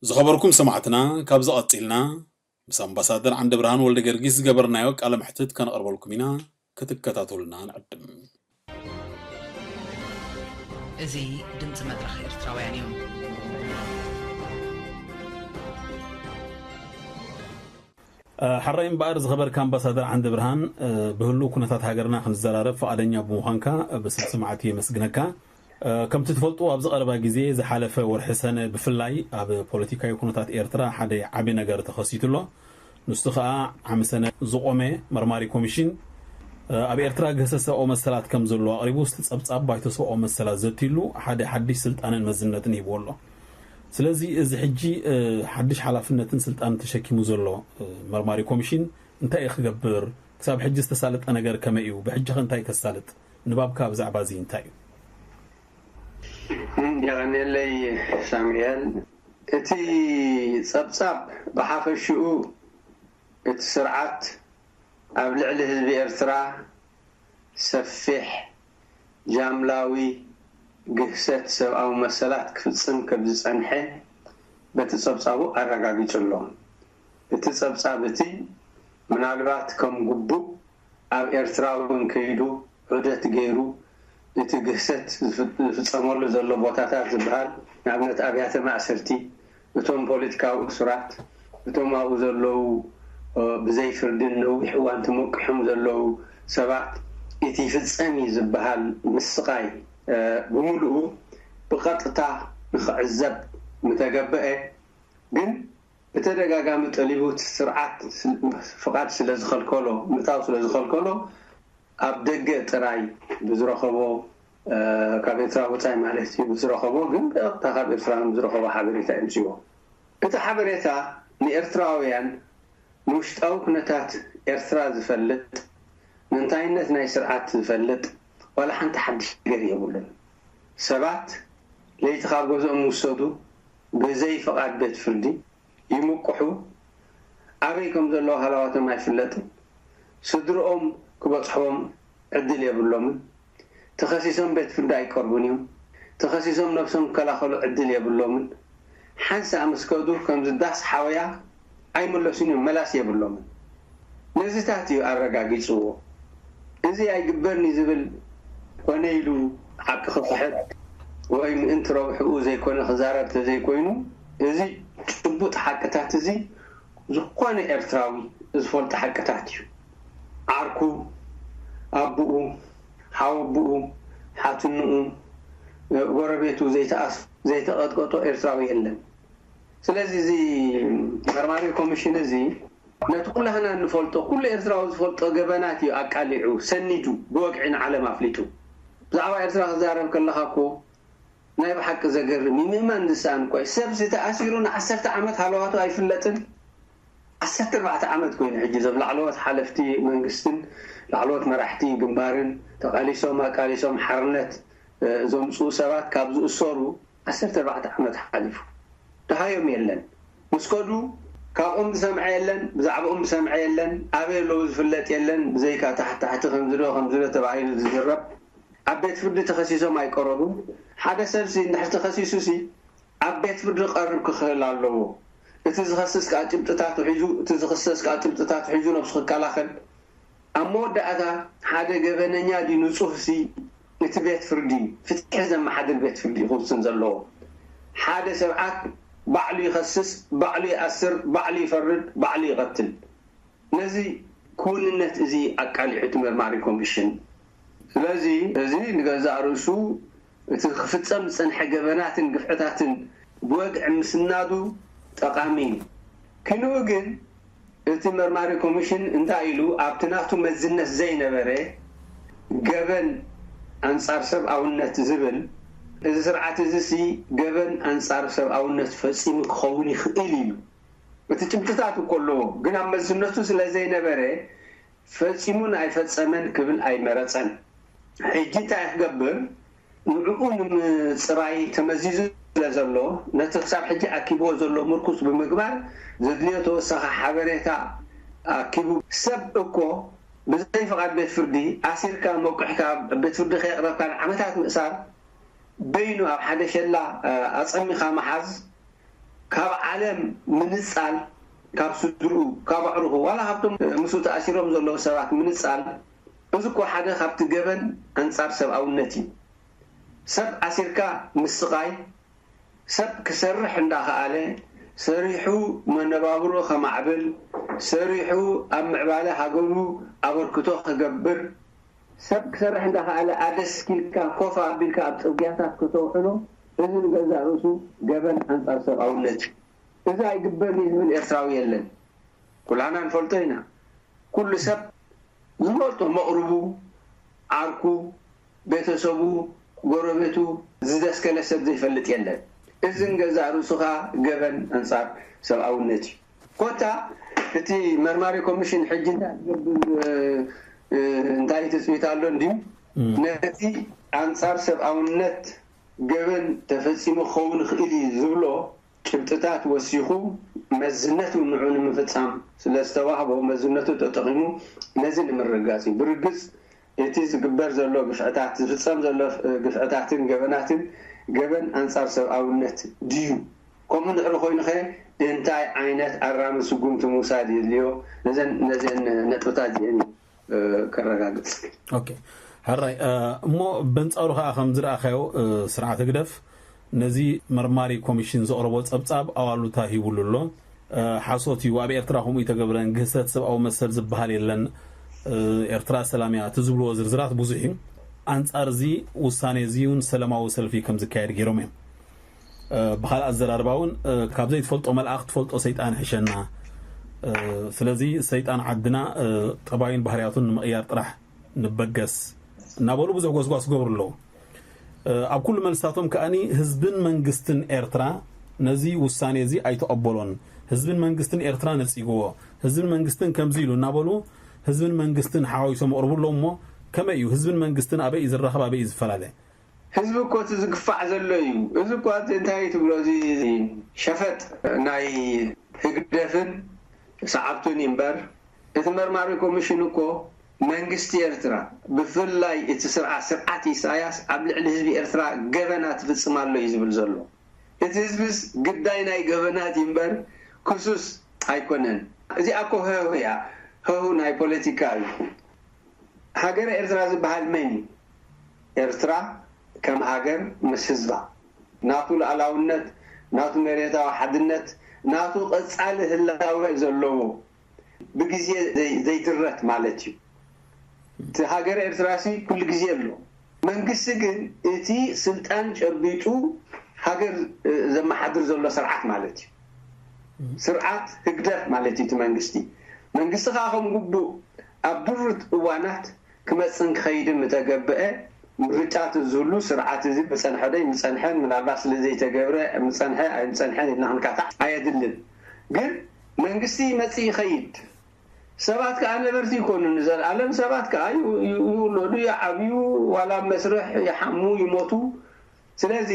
ዝኸበርኩም ሰማዕትና፣ ካብዚ ቀጺልና ምስ ኣምባሳደር ዓንደብርሃን ወልደገርጊስ ዝገበርናዮ ቃለ መሕትት ከነቕርበልኩም ኢና። ክትከታተሉና ንዕድም። እዚ ድምፂ መድረኽ ኤርትራውያን እዩ። እ፣ ሕራይ እምበኣር ዝኸበርካ ኣምባሳደር ዓንደብርሃን፣ እ፣ ብህሉው ኩነታት ሃገርና ክንዘራረብ ፍቓደኛ ብምዃንካ፣ እ፣ ብስም ሰማዕቲ የመስግነካ። እ፣ ከምቲ ትፈልጡ ኣብዚ ቀረባ ግዜ ዝሓለፈ ወርሒ ሰነ ብፍላይ ኣብ ፖለቲካዊ ኩነታት ኤርትራ ሓደ ዓቢ ነገር ተኸሲቱ ኣሎ። ንሱ ኸኣ ዓሚ ሰነ ዝቖመ መርማሪ ኮሚሽን፣ እ፣ ኣብ ኤርትራ ግህሰት ሰብኣዊ መሰላት ከም ዘሎ ኣቕሪቡ፣ እቲ ጸብጻብ ባይቶ ሰብኣዊ መሰላት ዘትይሉ ሓደ ሓድሽ ስልጣንን መዝነትን ሂብዎ ኣሎ። ስለዚ እዚ ሕጂ፣ እ፣ ሓድሽ ሓላፍነትን ስልጣንን ተሸኪሙ ዘሎ፣ እ፣ መርማሪ ኮሚሽን እንታይ እዩ ክገብር? ክሳብ ሕጂ ዝተሳለጠ ነገር ከመይ እዩ? ብሕጂ ኸ እንታይ ከሳልጥ? ንባብካ ብዛዕባ እዚ እንታይ እዩ? የቐንየለይ ሳሙኤል። እቲ ጸብጻብ ብሓፈሽኡ እቲ ስርዓት ኣብ ልዕሊ ህዝቢ ኤርትራ ሰፊሕ ጃምላዊ ግህሰት ሰብኣዊ መሰላት ክፍጽም ከም ዝጸንሐ በቲ ጸብጻቡ ኣረጋጊጹ ኣሎ። እቲ ጸብጻብ እቲ ምናልባት ከም ግቡእ ኣብ ኤርትራ እውን ከይዱ ዑደት ገይሩ እቲ ግህሰት ዝፍ-፣ ዝፍጸመሉ ዘሎ ቦታታት ዝበሃል፣ ንኣብነት ኣብያተ ማእሰርቲ፣ እቶም ፖለቲካዊ እሱራት፣ እቶም ኣብኡ ዘለዉ፣ እ፣ ብዘይ ፍርድን ነዊሕ እዋን ተመቂሖም ዘለዉ ሰባት፣ እቲ ይፍጸም እዩ ዝበሃል ምስቓይ፣ እ፣ ብምሉኡ ብቐጥታ ንኽዕዘብ ምተገበአ፣ ግን ብተደጋጋሚ ጠሊቡ እቲ ስርዓት ስ-፣ ፍቓድ ስለ ዝኸልከሎ፣ ምእታው ስለ ዝኸልከሎ፣ ኣብ ደገ ጥራይ ብዝረኸቦ፣ እ፣ ካብ ኤርትራ ወጻኢ ማለት እዩ፣ ብዝረኸቦ፣ ግን ብቐጥታ ካብ ኤርትራውያን ብዝረኸቦ ሓበሬታ እዩ ኣምጺዎ። እቲ ሓበሬታ ንኤርትራውያን ንውሽጣዊ ኩነታት ኤርትራ ዝፈልጥ፣ ንእንታይነት ናይ ስርዓት ዝፈልጥ ዋላ ሓንቲ ሓድሽ ነገር የብሉን። ሰባት ለይቲ ካብ ገዝኦም ይውሰዱ፣ ብዘይ ፍቓድ ቤት ፍርዲ ይምቅሑ፣ ኣበይ ከም ዘለዉ ሃለዋቶም ኣይፍለጥን። ስድርኦም ክበጽሕዎም ዕድል የብሎምን። ተኸሲሶም ቤት ፍርዲ ኣይቀርቡን እዮም። ተኸሲሶም ነብሶም ክከላኸሉ ዕድል የብሎምን። ሓንሳእ ምስ ከዱ ከምዚ ዳስ ሓወያ ኣይምለሱን እዮም፣ መላስ የብሎምን። ነዚታት እዩ ኣረጋጊጽዎ። እዚ ኣይግበርን እዩ ዝብል ኮነ ኢሉ ሓቂ ክኽሕድ ወይ ምእንቲ ረብሕኡ ዘይኮነ ክዛረብ ተዘይኮይኑ፣ እዚ ጭቡጥ ሓቅታት እዚ ዝኾነ ኤርትራዊ ዝፈልጦ ሓቅታት እዩ። ዓርኩ፣ ኣቡኡ፣ ሓወቡኡ፣ ሓትንኡ፣ ጎረቤቱ ዘይተኣስ-፣ ዘይተቐጥቀጦ ኤርትራዊ የለን። ስለዚ እዚ መርማሪ ኮሚሽን እዚ ነቲ ኩላህና እንፈልጦ፣ ኩሉ ኤርትራዊ ዝፈልጦ ገበናት እዩ ኣቃሊዑ፣ ሰኒዱ፣ ብወግዒ ንዓለም ኣፍሊጡ። ብዛዕባ ኤርትራ ክዛረብ ከለኻ እኮ ናይ ብሓቂ ዘገርም እዩ። ምእማን ዝሰኣን እኮ እዩ። ሰብሲ ተኣሲሩ ንዓሰርተ ዓመት ሃለዋቱ ኣይፍለጥን። ዓሰርተ ኣርባዕተ ዓመት ኮይኑ ሕጂ እዞም ላዕለዎት ሓለፍቲ መንግስትን ላዕለዎት መራሕቲ ግንባርን ተቓሊሶም ኣቃሊሶም ሓርነት፣ እ፣ ዘምጽኡ ሰባት ካብ ዝእሰሩ ዓሰርተ ኣርባዕተ ዓመት ሓሊፉ። ደሃዮም የለን። ምስ ከዱ ካብኦም ዝሰምዐ የለን፣ ብዛዕባኦም ዝሰምዐ የለን፣ ኣበይ ኣለዉ ዝፍለጥ የለን፣ ብዘይካ ታሕቲ ታሕቲ ከምዚ ዶ ከምዚ ዶ ተባሂሉ ዝዝረብ። ኣብ ቤት ፍርዲ ተኸሲሶም ኣይቀረቡን። ሓደ ሰብሲ እንድሕር ተኸሲሱሲ ኣብ ቤት ፍርዲ ክቐርብ ክኽእል ኣለዎ። እቲ ዝኸስስ ከዓ ጭብጥታቱ ሒዙ፣ እቲ ዝኽሰስ ከዓ ጭብጥታቱ ሒዙ ነብሱ ክከላኸል። ኣብ መወዳእታ ሓደ ገበነኛ ድዩ ንጹህሲ እቲ ቤት ፍርዲ፣ ፍትሒ ዘመሓድር ቤት ፍርዲ ክውስን ዘለዎ። ሓደ ስርዓት ባዕሉ ይኸስስ፣ ባዕሉ ይኣስር፣ ባዕሉ ይፈርድ፣ ባዕሉ ይቐትል። ነዚ ክውንነት እዚ ኣቃሊዑ እቲ መርማሪ ኮሚሽን። ስለዚ እዚ ንገዛእ ርእሱ እቲ ክፍጸም ዝጸንሐ ገበናትን ግፍዕታትን ብወግዒ ምስናዱ ጠቓሚ እዩ። ክንኡ ግን እቲ መርማሪ ኮሚሽን እንታይ ኢሉ ኣብቲ ናቱ መዝነት ዘይነበረ ገበን ኣንጻር ሰብኣውነት ዝብል፣ እዚ ስርዓት እዚ ሲ ገበን ኣንጻር ሰብኣውነት ፈጺሙ ክኸውን ይኽእል ኢሉ። እቲ ጭብጥታት እኮ ኣለዎ፣ ግን ኣብ መዝነቱ ስለ ዘይነበረ ፈጺሙን ኣይፈጸመን ክብል ኣይመረጸን። ሕጂ እንታይ ክገብር? ንዕኡ ንምጽራይ ተመዚዙ ስለ ዘሎ፣ ነቲ ክሳብ ሕጂ ኣኪብዎ ዘሎ ምርኩስ ብምግባር ዘድልዮ ተወሳኺ ሓበሬታ ኣኪቡ። ሰብ እኮ ብዘይ ፍቓድ ቤት ፍርዲ ኣሲርካ መቁሕካ ቤት ፍርዲ ከየቕረብካ ንዓመታት ምእሳር በይኑ ኣብ ሓደ ሸላ ኣጸሚኻ ምሓዝ ካብ ዓለም ምንጻል፣ ካብ ስድርኡ፣ ካብ ኣዕሩኹ፣ ዋላ ካብቶም ምስኡ ተኣሲሮም ዘለዉ ሰባት ምንጻል፣ እዚ እኮ ሓደ ካብቲ ገበን ኣንጻር ሰብኣውነት እዩ። ሰብ ኣሲርካ ምስቓይ፣ ሰብ ክሰርሕ እንዳኸኣለ፣ ሰሪሑ መነባብሮ ከማዕብል፣ ሰሪሑ ኣብ ምዕባለ ሃገሩ ኣበርክቶ ክገብር፣ ሰብ ክሰርሕ እንዳኸኣለ ኣደስኪልካ ኮፍ ኣቢልካ ኣብ ጽርግያታት ከተውዕሎ፣ እዚ ንገዛእ ርእሱ ገበን ኣንጻር ሰብኣውነት እዩ። እዚ ኣይግበርን እዩ ዝብል ኤርትራዊ የለን። ኩላህና ንፈልጦ ኢና። ኩሉ ሰብ ዝፈልጦ መቕርቡ፣ ዓርኩ፣ ቤተሰቡ፣ ጎረቤቱ ዝደስከለ ሰብ ዘይፈልጥ የለን። እዚ ንገዛእ ርእሱ ኸኣ ገበን ኣንጻር ሰብኣውነት እዩ። ኮታ እቲ መርማሪ ኮሚሽን ሕጂ እንታይ ክገብር እንታይ ትጽቢት ኣሎ እንድዩ ነቲ ኣንጻር ሰብኣውነት ገበን ተፈጺሙ ክኸውን ይኽእል እዩ ዝብሎ ጭብጥታት ወሲኹ መዝነት እውን ንዑ ንምፍጻም ስለ ዝተዋህቦ መዝነቱ ተጠቒሙ ነዚ ንምርግጋጽ እዩ። ብርግጽ እቲ ዝግበር ዘሎ ግፍዕታት ዝፍጸም ዘሎ ግፍዕታትን ገበናትን ገበን ኣንጻር ሰብኣውነት ድዩ? ከምኡ እንድሕሪ ኮይኑኸ እንታይ ዓይነት ኣራሚ ስጉምቲ ምውሳድ የድልዮ? ነዘን ነዚአን ነጥብታት እዚአን እዩ ከረጋግጽ። ኦኬ ሕራይ። እሞ በንጻሩ ከዓ ከም ዝረኣኻዮ ስርዓት ህግደፍ ነዚ መርማሪ ኮሚሽን ዘቕረቦ ጸብጻብ ኣዋሉታ ሂቡሉ ኣሎ። ሓሶት እዩ፣ ኣብ ኤርትራ ከምኡ ይተገብረን ግህሰት ሰብኣዊ መሰል ዝበሃል የለን፣ ኤርትራ ሰላም እያ፣ እቲ ዝብልዎ ዝርዝራት ብዙሕ እዩ። ኣንጻር እዚ ውሳነ እዚ እውን ሰላማዊ ሰልፊ ከም ዝካየድ ገይሮም እዮም። ብኻልእ ኣዘራርባ እውን ካብ ዘይትፈልጦ መልኣኽ ትፈልጦ ሰይጣን ይሕሸና። ስለዚ ሰይጣን ዓድና ጠባዩን ባህርያቱን ንምቕያር ጥራሕ ንበገስ እናበሉ ብዙሕ ጎስጓስ ዝገብሩ ኣለዉ። ኣብ ኩሉ መልስታቶም ከኣ ህዝብን መንግስትን ኤርትራ ነዚ ውሳኔ እዚ ኣይተቐበሎን፣ ህዝብን መንግስትን ኤርትራ ነጺግዎ፣ ህዝብን መንግስትን ከምዚ ኢሉ እናበሉ ህዝብን መንግስትን ሓዋዊሶም ኣቕርቡ ኣለዉ። እሞ ከመይ እዩ ህዝብን መንግስትን ኣበይ እዩ ዝራኸብ ኣበይ እዩ ዝፈላለ? ህዝቢ እኮ እቲ ዝግፋዕ ዘሎ እዩ። እዚ እኳ እቲ እንታይ ትብሎ እዚ ሸፈጥ ናይ ህግደፍን ሰዓብቱን እዩ እምበር እቲ መርማሪ ኮሚሽን እኮ መንግስቲ ኤርትራ ብፍላይ እቲ ስርዓት ስርዓት ኢሳያስ ኣብ ልዕሊ ህዝቢ ኤርትራ ገበናት ይፍጽም ኣሎ እዩ ዝብል ዘሎ። እቲ ህዝብስ ግዳይ ናይ ገበናት እዩ እምበር ክሱስ ኣይኮነን። እዚኣ እኮ ህህው እያ፣ ህህው ናይ ፖለቲካ እዩ። ሃገረ ኤርትራ ዝበሃል መን እዩ? ኤርትራ ከም ሃገር ምስ ህዝባ ናቱ ሉዓላውነት፣ ናቱ መሬታዊ ሓድነት፣ ናቱ ቀጻሊ ህላወ ዘለዎ ብግዜ ዘይድረት ማለት እዩ። እቲ ሃገረ ኤርትራሲ ኩሉ ግዜ ኣሎ። መንግስቲ ግን እቲ ስልጣን ጨቢጡ ሃገር ዘመሓድር ዘሎ ስርዓት ማለት እዩ። ስርዓት ህግደፍ ማለት እዩ እቲ መንግስቲ። መንግስቲ ከዓ ከም ግቡእ ኣብ ድሩት እዋናት ክመፅን ክኸይድን ምተገብአ ምርጫት ዝህሉ ስርዓት እዚ ምፀንሐ ዶ ኣይምፀንሐን ምናልባት ስለ ዘይተገብረ ምፀንሐ ኣይምፀንሐን ኢልና ክንካታዕ ኣየድልን። ግን መንግስቲ ይመፅእ ይኸይድ። ሰባት ከዓ ነበርቲ ይኮኑ ንዘለኣለም። ሰባት ከዓ ይውለዱ፣ ይዓብዩ፣ ዋላ ኣብ መስርሕ ይሓሙ፣ ይሞቱ። ስለዚ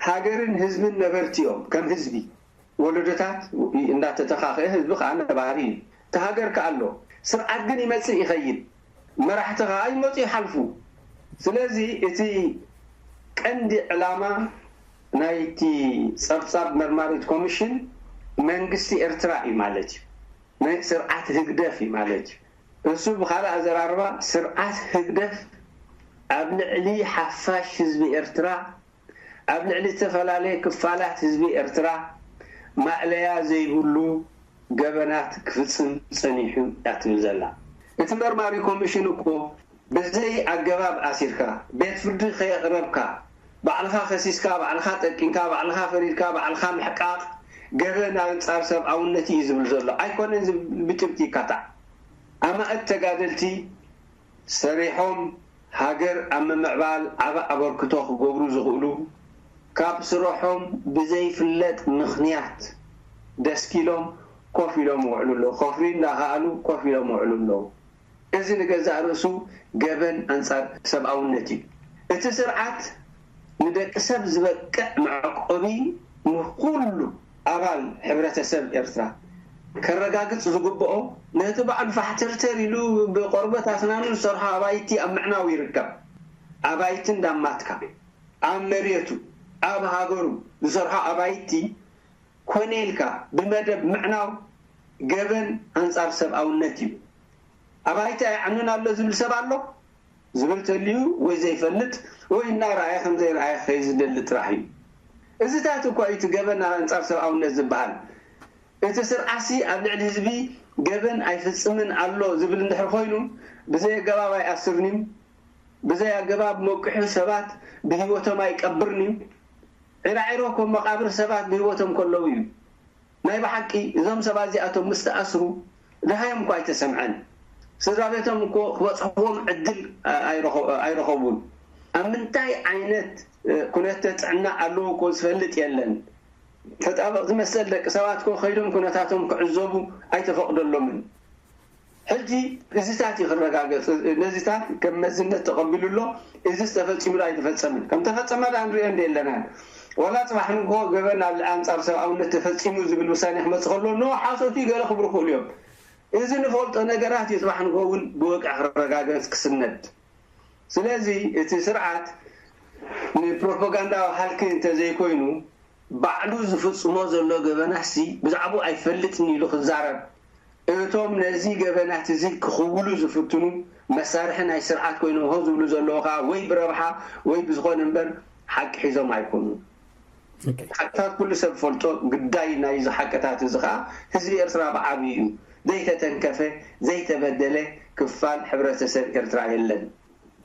ሃገርን ህዝብን ነበርቲ እዮም። ከም ህዝቢ ወለዶታት እንዳተተኻኸአ ህዝቢ ከዓ ነባሪ እዩ። እቲ ሃገር ከዓ ኣሎ። ስርዓት ግን ይመፅእ ይኸይድ። መራሕቲ ከዓ ይመፁ ይሓልፉ። ስለዚ እቲ ቀንዲ ዕላማ ናይቲ ጸብጻብ መርማሪት ኮሚሽን መንግስቲ ኤርትራ እዩ ማለት እዩ። ናይ ስርዓት ህግደፍ እዩ ማለት እዩ። እሱ ብኻልእ ኣዘራርባ ስርዓት ህግደፍ ኣብ ልዕሊ ሓፋሽ ህዝቢ ኤርትራ፣ ኣብ ልዕሊ ዝተፈላለየ ክፋላት ህዝቢ ኤርትራ ማእለያ ዘይብሉ ገበናት ክፍጽም ጸኒሑ እያ ትብል ዘላ። እቲ መርማሪ ኮሚሽን እኮ ብዘይ ኣገባብ ኣሲርካ፣ ቤት ፍርዲ ከየቕረብካ፣ ባዕልኻ ከሲስካ፣ ባዕልኻ ጠቂንካ፣ ባዕልኻ ፈሪድካ፣ ባዕልኻ ምሕቃቕ ገበን ኣንጻር ሰብኣውነት እዩ ዝብል ዘሎ። ኣይኮነን ዝብል ብጭብጢ ይካታዕ። ኣማእት ተጋደልቲ ሰሪሖም ሃገር ኣብ ምምዕባል ዓቢ ኣበርክቶ ክገብሩ ዝኽእሉ፣ ካብ ስርሖም ብዘይፍለጥ ምኽንያት ደስኪሎም ኮፍ ኢሎም ይውዕሉ ኣለዉ። ኮፍሪ እንዳኸኣሉ ኮፍ ኢሎም ይውዕሉ ኣለዉ። እዚ ንገዛእ ርእሱ ገበን ኣንጻር ሰብኣውነት እዩ። እቲ ስርዓት ንደቂ ሰብ ዝበቅዕ መዕቆቢ ንኹሉ ኣባል ሕብረተሰብ ኤርትራ ከረጋግጽ ዝግብኦ፣ ነቲ ባዕሉ ፋሕተርተር ኢሉ ብቆርበት ኣስናኑ ዝሰርሖ ኣባይቲ ኣብ ምዕናው ይርከብ። ኣባይቲ እንዳማትካ፣ ኣብ መሬቱ፣ ኣብ ሃገሩ ዝሰርሖ ኣባይቲ ኮነ ኢልካ ብመደብ ምዕናው ገበን ኣንጻር ሰብኣውነት እዩ። ኣባይቲ ኣይዓኑን ኣሎ ዝብል ሰብ ኣሎ? ዝብል ተልዩ ወይ ዘይፈልጥ ወይ እናረኣየ ከም ዘይረኣየ ክኸይድ ዝደሊ ጥራሕ እዩ። እዚታት እኳ እዩ እቲ ገበን ኣንጻር ሰብኣውነት ዝበሃል። እቲ ስርዓትሲ ኣብ ልዕሊ ህዝቢ ገበን ኣይፍጽምን ኣሎ ዝብል እንድሕር ኮይኑ፣ ብዘይ ኣገባብ ኣይኣስርን እዩ። ብዘይ ኣገባብ መቂሑ ሰባት ብህይወቶም ኣይቀብርን እዩ። ዒራዒሮ ከም መቓብር ሰባት ብህይወቶም ከለዉ እዩ። ናይ ብሓቂ እዞም ሰባት እዚኣቶም ምስ ተኣስሩ ደሃዮም እኳ ኣይተሰምዐን። ስድራ ቤቶም እኮ ክበጽሕዎም ዕድል ኣይረኸ-፣ ኣይረኸቡን። ኣብ ምንታይ ዓይነት፣ እ፣ ኩነተ ጥዕና ኣለዉ እኮ ዝፈልጥ የለን። ተጣበቕቲ መሰል ደቂ ሰባት እኮ ከይዶም ኩነታቶም ክዕዘቡ ኣይተፈቕደሎምን። ሕጂ እዚታት እዩ ክረጋገጽ። ነዚታት ከም መዝነት ተቐቢሉ ኣሎ። እዚስ ተፈጺሙ ዶ ኣይተፈጸመን? ከም ተፈጸመ ደኣ ንሪኦ እንደ የለናን። ዋላ ጽባሕ ንግሆ ገበን ኣብ ኣንጻር ሰብኣውነት ተፈጺሙ ዝብል ውሳኔ ክመጽእ ከሎ፣ ኖ፣ ሓሶት እዩ፣ ገለ ክብሉ ይኽእሉ እዮም። እዚ ንፈልጦ ነገራት እዩ ጽባሕ ንግሆ እውን ብወግዒ ክረጋገጽ ክስነድ። ስለዚ እቲ ስርዓት ንፕሮፓጋንዳዊ ሃልኪ እንተዘይኮይኑ፣ ባዕሉ ዝፍጽሞ ዘሎ ገበናሲ ብዛዕባኡ ኣይፈልጥን ኢሉ ክዛረብ፣ እቶም ነዚ ገበናት እዚ ክኽውሉ ዝፍትኑ መሳርሒ ናይ ስርዓት ኮይኖም ሆ ዝብሉ ዘለዉ ከኣ ወይ ብረብሓ ወይ ብዝኾነ እምበር ሓቂ ሒዞም ኣይኮኑን። ኦኬ። ሓቅታት ኩሉ ሰብ ፈልጦ ግዳይ ናይዚ ሓቅታት እዚ ከኣ ህዝቢ ኤርትራ ብዓብዩ እዩ። ዘይተተንከፈ፣ ዘይተበደለ ክፋል ሕብረተሰብ ኤርትራ የለን።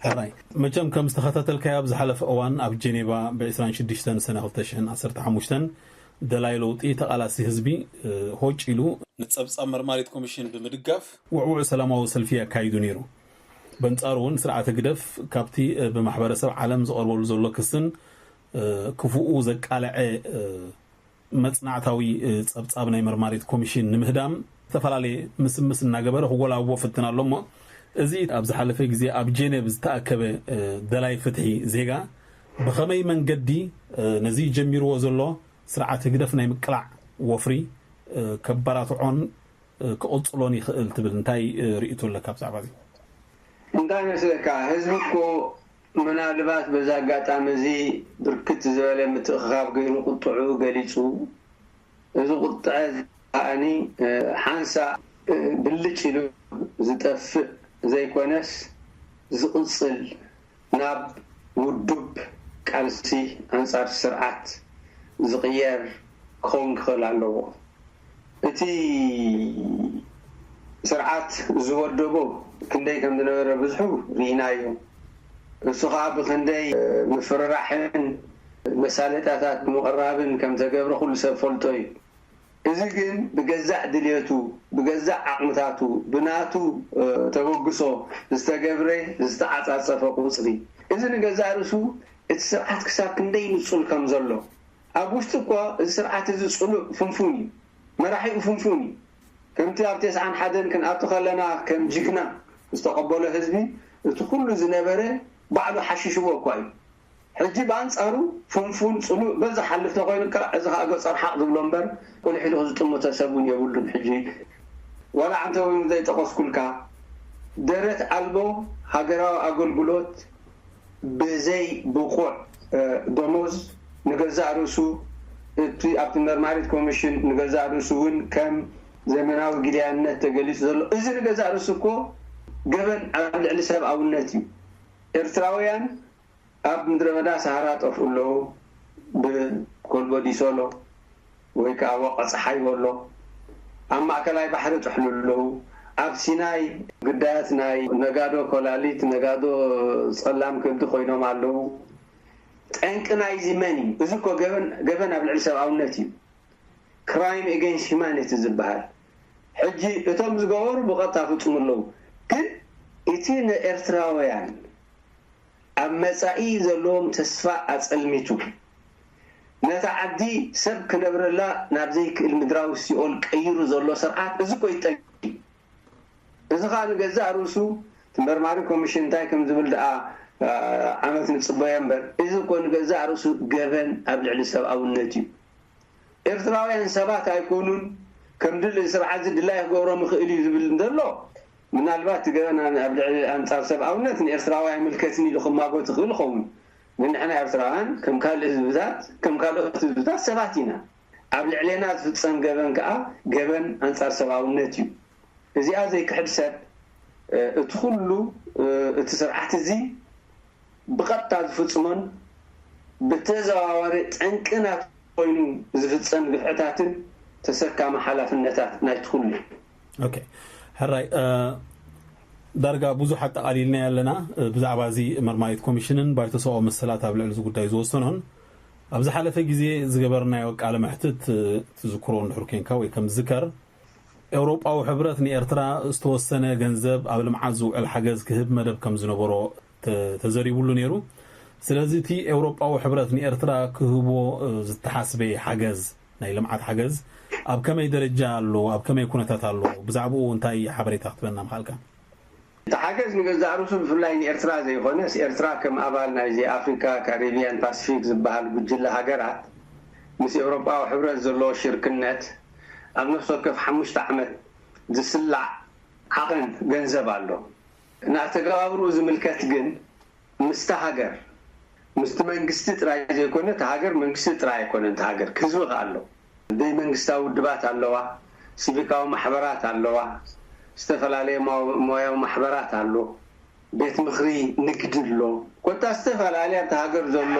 ሕራይ። መቸም ከም ዝተኸታተልካዮ ኣብ ዝሓለፈ እዋን ኣብ ጀኔቫ ብ ዕስራን ሽዱሽተን ሰነ ክልተ ሽሕን ዓሰርተ ሓሙሽተን ደላይ ለውጢ ተቓላሲ ህዝቢ፣ እ፣ ሆጭ ኢሉ ንጸብጻብ መርማሪት ኮሚሽን ብምድጋፍ ውዕውዕ ሰላማዊ ሰልፊ ኣካይዱ ነይሩ። በንጻሩ እውን ስርዓት ህግደፍ ካብቲ፣ እ፣ ብማሕበረሰብ ዓለም ዝቐርበሉ ዘሎ ክስን፣ እ፣ ክፉኡ ዘቃለዐ፣ እ፣ መጽናዕታዊ፣ እ፣ ጸብጻብ ናይ መርማሪት ኮሚሽን ንምህዳም ዝተፈላለየ ምስምስ እናገበረ ክወላውቦ ፍትን ኣሎ እሞ፣ እዚ ኣብ ዝሓለፈ ግዜ ኣብ ጀኔቭ ዝተኣከበ፣ እ፣ ደላይ ፍትሒ ዜጋ ብኸመይ መንገዲ፣ እ፣ ነዚ ጀሚርዎ ዘሎ ስርዓት ህግደፍ ናይ ምቅላዕ ወፍሪ፣ እ፣ ከባራትዖን፣ እ፣ ክቕጽሎን ይኽእል ትብል? እንታይ፣ እ፣ ርእይቶ ኣለካ ብዛዕባ እዚ? እንታይ መስለካ፣ ህዝቢ እኮ ምናልባት በዚ ኣጋጣሚ እዚ ብርክት ዝበለ ምትእኽኻብ ገይሩ ቁጥዑ ገሊጹ። እዚ ቁጥዐ እዚ ከኣኒ፣ እ፣ ሓንሳእ፣ እ፣ ብልጭ ኢሉ ዝጠፍእ ዘይኮነስ ዝቕጽል፣ ናብ ውዱብ ቃልሲ ኣንጻር ስርዓት ዝቕየር ክኸውን ክኽእል ኣለዎ። እቲ ስርዓት ዝወደቦ ክንደይ ከም ዝነበረ ብዙሑ ርኢናዮ። እሱ ኸዓ ብኽንደይ ምፍርራሕን መሳለጥያታት ብምቕራብን ከም ተገብረ ኩሉ ሰብ ፈልጦ እዩ። እዚ ግን ብገዛእ ድልየቱ፣ ብገዛእ ዓቕምታቱ፣ ብናቱ፣ እ፣ ተበግሶ ዝተገብረ ዝተዓጻጸፈ ቁጽሪ። እዚ ንገዛእ ርእሱ እቲ ስርዓት ክሳብ ክንደይ ንጹል ከም ዘሎ፣ ኣብ ውሽጢ እኮ እዚ ስርዓት እዚ ጽሉእ ፍንፉን እዩ። መራሒኡ ፍንፉን እዩ። ከምቲ ኣብ ተስዓን ሓደን ክንኣቱ ከለና ከም ጅግና ዝተቐበሎ ህዝቢ፣ እቲ ኩሉ ዝነበረ ባዕሉ ሓሺሽዎ እኳ እዩ። ሕጂ ብኣንጻሩ ፍንፉን ጽሉእ በዚ ሓልፍ ተኾይኑ እካ፣ እዚ ከኣ ገጸ ርሓቕ ዝብሎ እምበር፣ ቁልሕ ኢሉ ዝጥምቶ ሰብ እውን የብሉን። ሕጂ ዋላ ዓንተ እውን ዘይጠቐስኩልካ፣ ደረት ኣልቦ ሃገራዊ ኣገልግሎት ብዘይ ብቑዕ ደሞዝ ንገዛእ ርእሱ፣ እቲ ኣብቲ መርማሪት ኮሚሽን ንገዛእ ርእሱ እውን ከም ዘመናዊ ግዳይነት ተገሊጹ ዘሎ፣ እዚ ንገዛእ ርእሱ እኮ ገበን ኣብ ልዕሊ ሰብኣውነት እዩ። ኤርትራውያን ኣብ ምድረ በዳ ሰሃራ ጠፍኡ ኣለዉ። ብኮልቦ ዲሶሎ ወይ ከዓ ወቐ ፀሓይ በሎ ኣብ ማእከላይ ባሕሪ ጥሕሉ ኣለዉ። ኣብ ሲናይ ግዳያት ናይ ነጋዶ ኮላሊት፣ ነጋዶ ፀላም ከብዲ ኮይኖም ኣለዉ። ጠንቂ ናይዚ መን እዩ? እዚ እኮ ገበን ኣብ ልዕሊ ሰብኣውነት እዩ። ክራይም ኤገንስት ሂማኒቲ ዝበሃል። ሕጂ እቶም ዝገበሩ ብቐጥታ ፍፁም ኣለዉ። ግን እቲ ንኤርትራውያን ኣብ መጻኢ ዘለዎም ተስፋ ኣጸልሚቱ፣ ነታ ዓዲ ሰብ ክነብረላ ናብ ዘይክእል ምድራዊ ሲኦል ቀይሩ ዘሎ ስርዓት እዚ እኮ ይጠንቂ። እዚ ኸኣ ንገዛእ ርእሱ እቲ መርማሪ ኮሚሽን እንታይ ከም ዝብል ደኣ ዓመት ንጽበዮ እምበር፣ እዚ እኮ ንገዛእ ርእሱ ገበን ኣብ ልዕሊ ሰብኣውነት እዩ። ኤርትራውያን ሰባት ኣይኮኑን፣ ከም ድል ስርዓት እዚ ድላይ ክገብሮም ይኽእል እዩ ዝብል እንተሎ፣ ምናልባት እቲ ገበን ኣብ ልዕሊ ኣንጻር ሰብኣውነት ንኤርትራዊ ኣይምልከትን ኢሉ ክማጎት ይኽእል ይኸውን። ግን ንሕና ኤርትራውያን ከም ካልእ ህዝብታት፣ ከም ካልኦት ህዝብታት ሰባት ኢና። ኣብ ልዕሌና ዝፍጸም ገበን ከኣ ገበን ኣንጻር ሰብኣውነት እዩ። እዚኣ ዘይክሕድ ሰብ እቲ ኩሉ እቲ ስርዓት እዚ ብቐጥታ ዝፍጽሞን ብተዘዋዋሪ ጠንቂ ናቱ ኮይኑ ዝፍጸም ግፍዕታትን ተሰካሚ ሓላፍነታት ናይቲ ኩሉ እዩ። ኦኬ ሕራይ ዳርጋ ብዙሕ ኣጠቓሊልና ኣለና ብዛዕባ እዚ መርማሪት ኮሚሽንን ባይቶ ሰብኣዊ መሰላት ኣብ ልዕሊ እዚ ጉዳይ ዝወሰኖን ኣብ ዝሓለፈ ግዜ ዝገበርናዮ ቃለ መሕትት ትዝክሮ እንድሕር ኮንካ ወይ ከም ዝከር ኤውሮጳዊ ሕብረት ንኤርትራ ዝተወሰነ ገንዘብ ኣብ ልምዓት ዝውዕል ሓገዝ ክህብ መደብ ከም ዝነበሮ ተዘሪቡሉ ነይሩ። ስለዚ እቲ ኤውሮጳዊ ሕብረት ንኤርትራ ክህቦ ዝተሓስበ ሓገዝ ናይ ልምዓት ሓገዝ ኣብ ከመይ ደረጃ ኣሎ? ኣብ ከመይ ኩነታት ኣሎ? ብዛዕባኡ እንታይ ሓበሬታ ክትበና ምኻልካ? እቲ ሓገዝ ንገዛእ ርእሱ ብፍላይ ንኤርትራ ዘይኮነስ ኤርትራ ከም ኣባል ናይዚ ኣፍሪካ ካሪቢያን ፓሲፊክ ዝበሃል ጉጅለ ሃገራት ምስ ኤውሮጳዊ ሕብረት ዘለዎ ሽርክነት ኣብ ነፍሲ ወከፍ ሓሙሽተ ዓመት ዝስላዕ ዓቐን ገንዘብ ኣሎ። ንኣተገባብርኡ ዝምልከት ግን ምስቲ ሃገር ምስቲ መንግስቲ ጥራይ ዘይኮነ እቲ ሃገር መንግስቲ ጥራይ ኣይኮነን እቲ ሃገር ህዝቢ ከኣ ኣሎ። ዘይመንግስታዊ ውድባት ኣለዋ፣ ሲቪካዊ ማሕበራት ኣለዋ፣ ዝተፈላለየ ሞያዊ ማሕበራት ኣሎ፣ ቤት ምኽሪ ንግዲ ኣሎ። ኮታ ዝተፈላለየ ኣብቲ ሃገር ዘሎ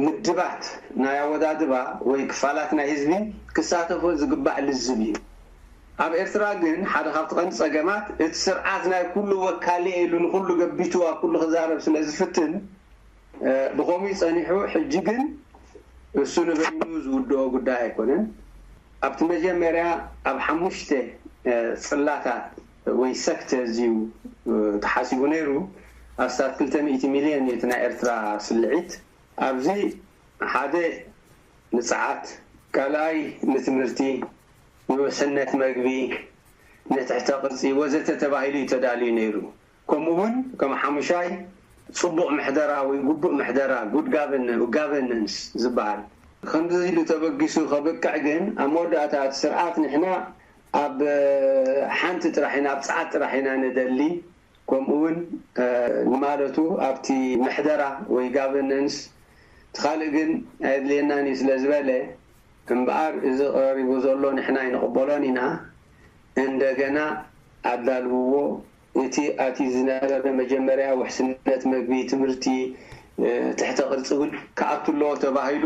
ምድባት ናይ ኣወዳድባ ወይ ክፋላት ናይ ህዝቢ ክሳተፎ ዝግባእ ልዝብ እዩ። ኣብ ኤርትራ ግን ሓደ ካብቲ ቀንዲ ጸገማት እቲ ስርዓት ናይ ኩሉ ወካሊ ኢሉ ንኩሉ ገቢቱ ኣብ ኩሉ ክዛረብ ስለ ዝፍትን ብኸምኡ ጸኒሑ ሕጂ ግን እሱ ንበይኑ ዝውድኦ ጉዳይ ኣይኮነን። ኣብቲ መጀመርያ ኣብ ሓሙሽተ ጽላታት ወይ ሰክተርስ እዩ ተሓሲቡ ነይሩ። ኣስታት ክልተ ሚእቲ ሚልዮን እዩ እቲ ናይ ኤርትራ ስልዒት። ኣብዚ ሓደ ንጸዓት፣ ካልኣይ ንትምህርቲ፣ ንውሕስነት መግቢ፣ ንትሕተ ቅርጺ ወዘተ ተባሂሉ እዩ ተዳልዩ ነይሩ። ከምኡ እውን ከም ሓሙሻይ ጽቡቕ ምሕደራ ወይ ግቡእ ምሕደራ፣ ጉድ ጋቨርነንስ ዝበሃል። ከምዚ ኢሉ ተበጊሱ ከብቅዕ ግን ኣብ መወዳእታ እቲ ስርዓት ንሕና ኣብ ሓንቲ ጥራሕ ኢና፣ ኣብ ጸዓት ጥራሕ ኢና ንደሊ፣ ከምኡ እውን ንማለቱ ኣብቲ ምሕደራ ወይ ጋቨርነንስ እቲ ካልእ ግን ኣየድልየናን እዩ ስለ ዝበለ እምበኣር እዚ ቀሪቡ ዘሎ ንሕና ኣይንቕበሎን ኢና። እንደገና ኣዳልውዎ፣ እቲ ኣትዩ ዝነበረ መጀመርያ ውሕስነት መግቢ፣ ትምህርቲ፣ ትሕተ ቅርፂ እውን ክኣቱ ኣለዎ ተባሂሉ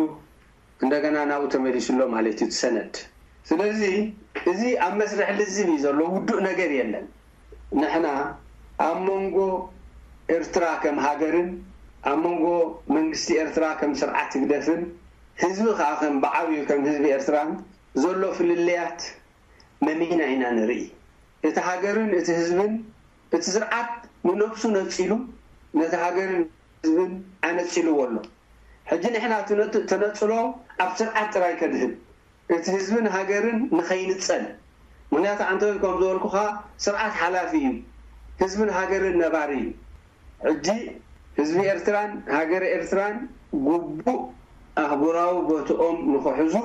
እንደገና ናብኡ ተመሊሱ ኣሎ ማለት እዩ እቲ ሰነድ። ስለዚ እዚ ኣብ መስርሕ ልዝብ እዩ ዘሎ፣ ውዱእ ነገር የለን። ንሕና ኣብ መንጎ ኤርትራ ከም ሃገርን ኣብ መንጎ መንግስቲ ኤርትራ ከም ስርዓት ህግደፍን ህዝቢ ከዓ ከም ብዓብዩ ከም ህዝቢ ኤርትራን ዘሎ ፍልልያት መሚና ኢና ንርኢ። እቲ ሃገርን እቲ ህዝብን እቲ ስርዓት ንነብሱ ነጺሉ ነቲ ሃገርን ህዝብን ኣነጺልዎ ኣሎ። ሕጂ ንሕና እቲ ተነጽሎ ኣብ ስርዓት ጥራይ ከድህብ እቲ ህዝብን ሃገርን ንኸይንጸል። ምክንያቱ ዓንተወይ ከም ዝበልኩኻ ስርዓት ሓላፊ እዩ፣ ህዝብን ሃገርን ነባሪ እዩ። ሕጂ ህዝቢ ኤርትራን ሃገረ ኤርትራን ግቡእ ኣህጉራዊ ቦትኦም ንኽሕዙ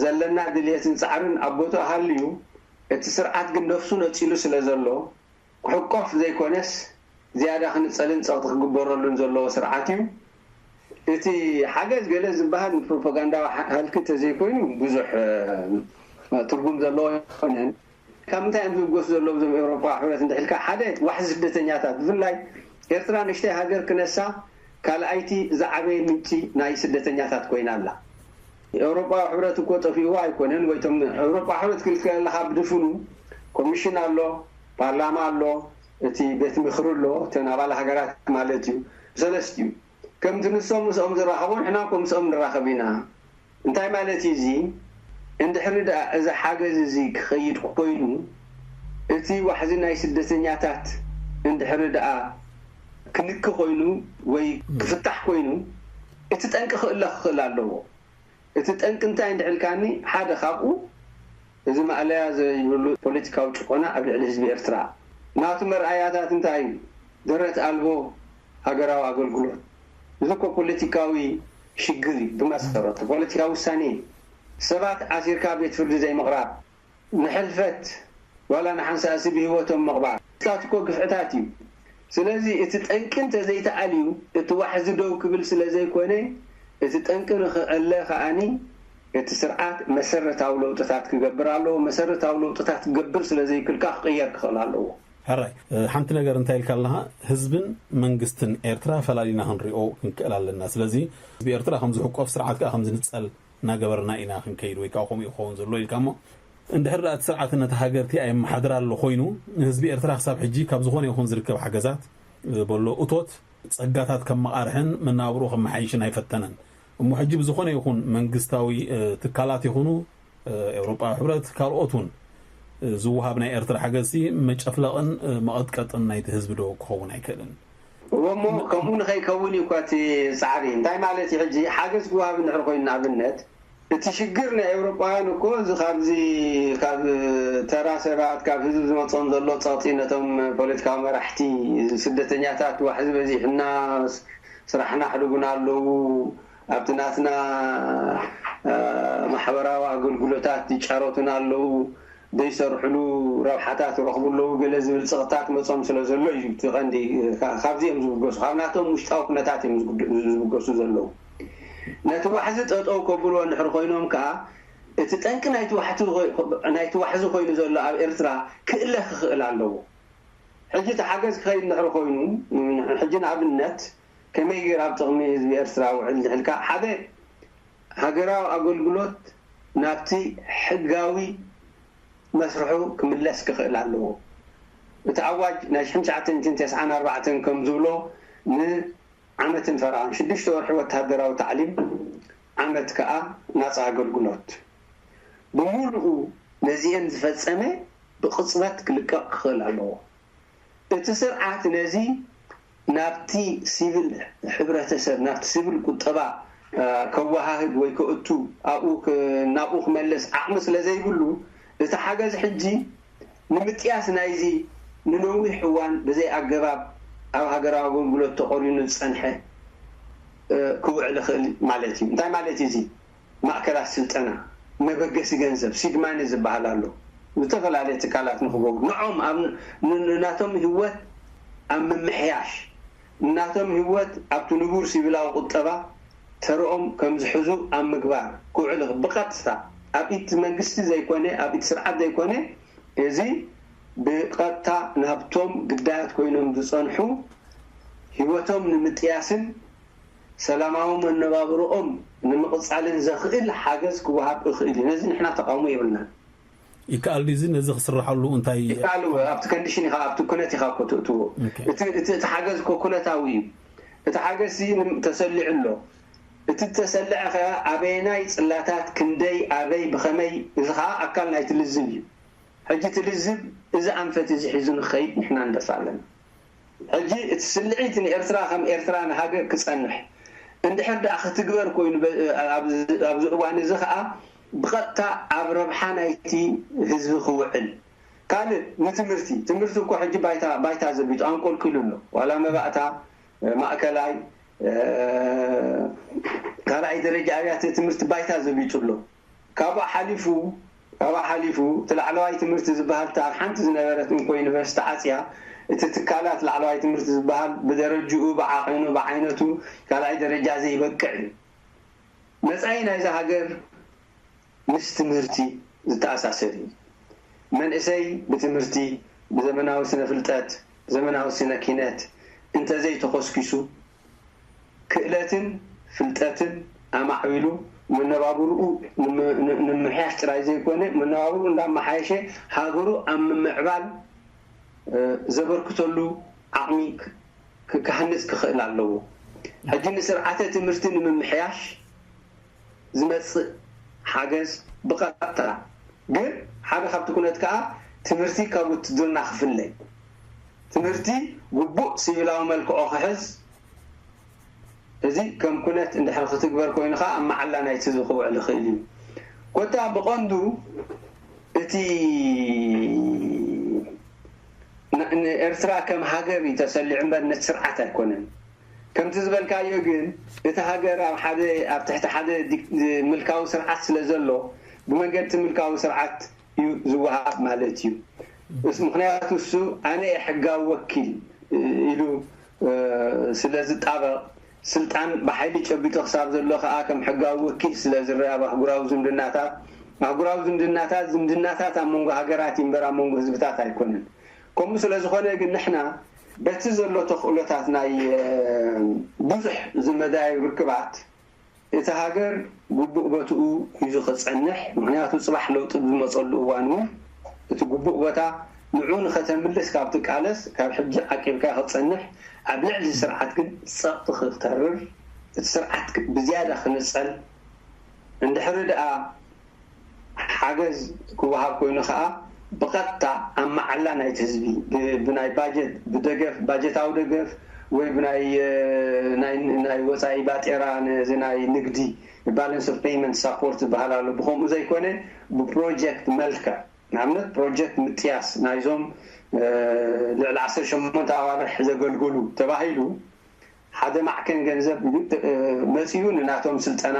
ዘለና ድልየትን ጻዕርን ኣብ ቦትኡ ሃልዩ፣ እቲ ስርዓት ግን ነፍሱ ነጺሉ ስለ ዘሎ፣ ክሕቆፍ ዘይኮነስ ዝያዳ ክንጸልን ጸቕጢ ክግበረሉን ዘለዎ ስርዓት እዩ። እቲ ሓገዝ ገለ ዝበሃል ንፕሮፓጋንዳዊ ሃልኪ ተዘይኮይኑ ብዙሕ ትርጉም ዘለዎ ኣይኮነን። ካብ ምንታይ እዮም ዝብገሱ ዘለዉ እዞም ኤውሮጳ ሕብረት እንድሕልካ ሓደ ዋሕዚ ስደተኛታት፣ ብፍላይ ኤርትራ ንእሽተይ ሃገር ክነሳ ካልኣይቲ ዝዓበየ ምንጪ ናይ ስደተኛታት ኮይና ኣላ። ኤውሮጳዊ ሕብረት እኮ ጠፊእዎ ኣይኮነን፣ ወይ ቶም ኤውሮጳ ሕብረት ክልከለካ ብድፍኑ ኮሚሽን ኣሎ፣ ፓርላማ ኣሎ፣ እቲ ቤት ምክሪ ኣሎ፣ እተን ኣባል ሃገራት ማለት እዩ። ሰለስቲኡ ከምቲ ንሶም ምስኦም ዝራኸቡ ንሕና ኮ ምስኦም ንራኸብ ኢና። እንታይ ማለት እዩ እዚ? እንድሕሪ ደኣ እዚ ሓገዝ እዚ ክኸይድ ኮይኑ፣ እቲ ዋሕዚ ናይ ስደተኛታት እንድሕሪ ደኣ ክንኪ ኮይኑ ወይ ክፍታሕ ኮይኑ፣ እቲ ጠንቂ ክእለ ክኽእል ኣለዎ። እቲ ጠንቂ እንታይ እንድሕልካኒ፣ ሓደ ካብኡ እዚ ማእለያ ዘይብሉ ፖለቲካዊ ጭቆና ኣብ ልዕሊ ህዝቢ ኤርትራ ናቱ መርኣያታት እንታይ እዩ? ደረት ኣልቦ ሃገራዊ ኣገልግሎት። እዚ እኮ ፖለቲካዊ ሽግር እዩ። ብመሰረቱ ፖለቲካዊ ውሳኔ እዩ። ሰባት ኣሲርካ ቤት ፍርዲ ዘይምቕራብ፣ ንሕልፈት ዋላ ንሓንሳእሲ ብህይወቶም ምቕባር፣ ስታትኮ ግፍዕታት እዩ። ስለዚ እቲ ጠንቂ እንተዘይተኣልዩ እቲ ዋሕዚ ደው ክብል ስለ ዘይኮነ፣ እቲ ጠንቂ ንኽዕለ ከኣኒ እቲ ስርዓት መሰረታዊ ለውጥታት ክገብር ኣለዎ። መሰረታዊ ለውጥታት ክገብር ስለ ዘይክልካ ክቕየር ክኽእል ኣለዎ። ሕራይ፣ ሓንቲ ነገር እንታይ ኢልካ ኣለኻ? ህዝብን መንግስትን ኤርትራ ፈላሊና ክንሪኦ ክንክእል ኣለና። ስለዚ ህዝቢ ኤርትራ ከም ዝሕቆፍ፣ ስርዓት ከኣ ከም ዝንጸል እናገበርና ኢና ክንከይድ፣ ወይ ከዓ ከምኡ ክኸውን ዘሎ ኢልካ። እሞ እንድሕር ደኣ እቲ ስርዓት ነቲ ሃገር እቲኣ የመሓድር ኣሎ ኮይኑ፣ ንህዝቢ ኤርትራ ክሳብ ሕጂ ካብ ዝኾነ ይኹን ዝርከብ ሓገዛት፣ በሎ እቶት፣ ጸጋታት ከመቓርሕን መነባብርኡ ከመሓይሽን ኣይፈተነን። እሞ ሕጂ ብዝኾነ ይኹን መንግስታዊ ትካላት ይኹኑ፣ ኤውሮጳዊ ሕብረት፣ ካልኦት እውን፣ ዝወሃብ ናይ ኤርትራ ሓገዝሲ መጨፍለቕን መቐጥቀጥን ናይቲ ህዝቢ ዶ ክኸውን ኣይክእልን? እሞ ከምኡ ንኸይከውን እዩ እኳ እቲ ጻዕሪ። እንታይ ማለት እዩ? ሕጂ ሓገዝ ክወሃብ እንድሕር ኮይኑ፣ ንኣብነት እቲ ሽግር ናይ ኤውሮጳውያን እኮ እዚ ካብዚ ካብ ተራ ሰባት፣ ካብ ህዝቢ ዝመጾም ዘሎ ጸቕጢ፣ ነቶም ፖለቲካዊ መራሕቲ፣ ስደተኛታት ዋሕዚ በዚሕና፣ ስራሕና ኣሕልጉና ኣለዉ፣ ኣብቲ ናትና ማሕበራዊ ኣገልግሎታት ይጫረቱና ኣለዉ፣ ዘይሰርሕሉ ረብሓታት ይረኽቡ ኣለዉ፣ ገለ ዝብል ጸቕጥታት መጾም ስለ ዘሎ እዩ እቲ ቀንዲ። ካብዚ እዮም ዝብገሱ፣ ካብ ናቶም ውሽጣዊ ኩነታት እዮም ዝብገሱ ዘለዉ። ነቲ ዋሕዚ ጠጠው ከብልዎ እንድሕር ኮይኖም ከኣ፣ እቲ ጠንቂ ናይቲ ዋሕዚ ኮይኑ ዘሎ ኣብ ኤርትራ ክእለ ክኽእል ኣለዎ። ሕጂ እቲ ሓገዝ ክኸይድ እንድሕር ኮይኑ፣ ሕጂ ንኣብነት ከመይ ገይሩ ኣብ ጥቕሚ ህዝቢ ኤርትራ ውዕል ድሕልካ፣ ሓደ ሃገራዊ ኣገልግሎት ናብቲ ሕጋዊ መስርሑ ክምለስ ክኽእል ኣለዎ። እቲ ኣዋጅ ናይ ሽሕን ትሽዓተ ሚእትን ተስዓን ኣርባዕተን ከም ዝብሎ፣ ንዓመትን ፈረቓን ሽዱሽተ ወርሒ ወተሃደራዊ ታዕሊም፣ ዓመት ከኣ ናጻ ኣገልግሎት። ብምሉኡ ነዚኤን ዝፈጸመ ብቕጽበት ክልቀቕ ክኽእል ኣለዎ። እቲ ስርዓት ነዚ ናብቲ ሲቪል ሕብረተሰብ፣ ናብቲ ሲቪል ቁጠባ ከወሃህድ ወይ ከእቱ፣ ኣብኡ ናብኡ ክመልስ ዓቕሚ ስለ ዘይብሉ፣ እቲ ሓገዝ ሕጂ ንምጥያስ ናይዚ ንነዊሕ እዋን ብዘይ ኣገባብ ኣብ ሃገራዊ ኣገልግሎት ተቖሪኑ ዝጸንሐ ክውዕል ይኽእል ማለት እዩ። እንታይ ማለት እዩ እዚ? ማእከላት ስልጠና፣ መበገሲ ገንዘብ፣ ሲድማኒ ዝበሃል ኣሎ። ዝተፈላለዩ ትካላት ንክገብሩ፣ ንዖም ናቶም ህይወት ኣብ ምምሕያሽ፣ ናቶም ህይወት ኣብቲ ንቡር ሲቪላዊ ቁጠባ ተርኦም ከም ዝሕዙ ኣብ ምግባር ክውዕል፣ ብቐጥታ ኣብ ኢድ መንግስቲ ዘይኮነ፣ ኣብ ኢድ ስርዓት ዘይኮነ፣ እዚ ብቐጥታ ናብቶም ግዳያት ኮይኖም ዝጸንሑ ህይወቶም ንምጥያስን ሰላማዊ መነባብሮኦም ንምቕጻልን ዘኽእል ሓገዝ ክወሃብ እኽእል እዩ። ነዚ ንሕና ተቓውሞ የብልናን። ይከኣል ድዩ? እዚ ነዚ ክስርሓሉ እንታይ ይከኣል? ኣብቲ ኮንዲሽን ኢኻ፣ ኣብቲ ኩነት ኢኻ እኮ ትእትዎ። ኦኬ። እቲ፣ እቲ፣ እቲ ሓገዝ እኮ ኩነታዊ እዩ። እቲ ሓገዝ ሲ ንም-፣ ተሰሊዑ ኣሎ። እቲ ተሰልዐ ከ ኣበየናይ ጽላታት፣ ክንደይ፣ ኣበይ፣ ብኸመይ፣ እዚ ኸኣ ኣካል ናይቲ ልዝብ እዩ። ሕጂ እቲ ልዝብ እዚ ኣንፈት እዚ ሒዙ ንክኸይድ ንሕና ንደፋ ኣለና። ሕጂ እቲ ስልዒት ንኤርትራ ከም ኤርትራ ንሃገር ክጸንሕ እንድሕር ደኣ ክትግበር ኮይኑ በ-፣ ኣብዚ፣ ኣብዚ እዋን እዚ ኸኣ ብቐጥታ ኣብ ረብሓ ናይቲ ህዝቢ ክውዕል። ካልእ ንትምህርቲ፣ ትምህርቲ እኮ ሕጂ ባይታ፣ ባይታ ዘቢጡ ኣንቆልቂሉ ኣሎ። ዋላ መባእታ፣ ማእከላይ፣ ካልኣይ ደረጃ ኣብያተ ትምህርቲ ባይታ ዘቢጡ ኣሎ። ካብኡ ሓሊፉ፣ ካብኡ ሓሊፉ እቲ ላዕለዋይ ትምህርቲ ዝበሃል፣ እታ ኣብ ሓንቲ ዝነበረት እንኮ ዩኒቨርሲቲ ዓጽያ፣ እቲ ትካላት ላዕለዋይ ትምህርቲ ዝበሃል ብደረጅኡ፣ ብዓቐኑ፣ ብዓይነቱ ካልኣይ ደረጃ ዘይበቅዕ እዩ። መጻኢ ናይዛ ሃገር ምስ ትምህርቲ ዝተኣሳሰር እዩ። መንእሰይ ብትምህርቲ፣ ብዘመናዊ ስነ ፍልጠት፣ ብዘመናዊ ስነ ኪነት እንተዘይተኾስኪሱ፣ ክእለትን ፍልጠትን ኣማዕቢሉ መነባብርኡ ንምምሕያሽ ጥራይ ዘይኮነ፣ መነባብርኡ እንዳመሓየሸ ሃገሩ ኣብ ምምዕባል ዘበርክተሉ ዓቕሚ ክሃንጽ ክኽእል ኣለዎ። ሕጂ ንስርዓተ ትምህርቲ ንምምሕያሽ ዝመጽእ ሓገዝ ብቐጥታ፣ ግን ሓደ ካብቲ ኩነት ከኣ ትምህርቲ ካብ ውትድርና ክፍለ፣ ትምህርቲ ግቡእ ሲቪላዊ መልክዖ ክሕዝ፣ እዚ ከም ኩነት እንድሕር ክትግበር ኮይኑ ከኣ ኣብ መዓላ ናይቲ ህዝቢ ክውዕል ይኽእል እዩ። ኮታ ብቐንዱ እቲ ንኤርትራ ከም ሃገር እዩ ተሰሊዑ እምበር ነቲ ስርዓት ኣይኮነን። ከምቲ ዝበልካዮ ግን እቲ ሃገር ኣብ ሓደ ኣብ ትሕቲ ሓደ ምልካዊ ስርዓት ስለ ዘሎ ብመንገዲ ምልካዊ ስርዓት እዩ ዝወሃብ ማለት እዩ። ምክንያቱ እሱ ኣነ ሕጋዊ ወኪል ኢሉ ስለ ዝጣበቕ ስልጣን ብሓይሊ ጨቢጡ ክሳብ ዘሎ ከዓ ከም ሕጋዊ ወኪል ስለ ዝረአ ኣብ ኣህጉራዊ ዝምድናታት ኣህጉራዊ ዝምድናታት ዝምድናታት ኣብ መንጎ ሃገራት እምበር ኣብ መንጎ ህዝብታት ኣይኮነን። ከምኡ ስለ ዝኾነ ግን ንሕና በቲ ዘሎ ተኽእሎታት ናይ ብዙሕ ዝመዳዩ ርክባት እቲ ሃገር ግቡእ ቦትኡ ሒዙ ክጸንሕ፣ ምኽንያቱ ጽባሕ ለውጢ ብዝመጸሉ እዋን እውን እቲ ግቡእ ቦታ ንዑ ንኸተምልስ ካብ ትቃለስ ካብ ሕጂ ዓቂብካ ክጸንሕ ኣብ ልዕሊ ስርዓት ግን ጸቕጢ ክተርር እቲ ስርዓት ብዝያዳ ክንጸል እንድሕሪ ደኣ ሓገዝ ክወሃብ ኮይኑ ከኣ ብቐጥታ ኣብ መዓላ ናይቲ ህዝቢ ብናይ ባጀት ብደገፍ ባጀታዊ ደገፍ ወይ ብናይ ናይ ወፃኢ ባጤራ ነዚ ናይ ንግዲ balance of payment support ዝበሃል ኣሎ። ብከምኡ ዘይኮነ ብፕሮጀክት መልክዕ ንኣብነት ፕሮጀክት ምጥያስ ናይዞም ልዕሊ ዓሰርተ ሸሞንተ ኣዋርሕ ዘገልገሉ ተባሂሉ ሓደ ማዕከን ገንዘብ መፂኡ ንናቶም ስልጠና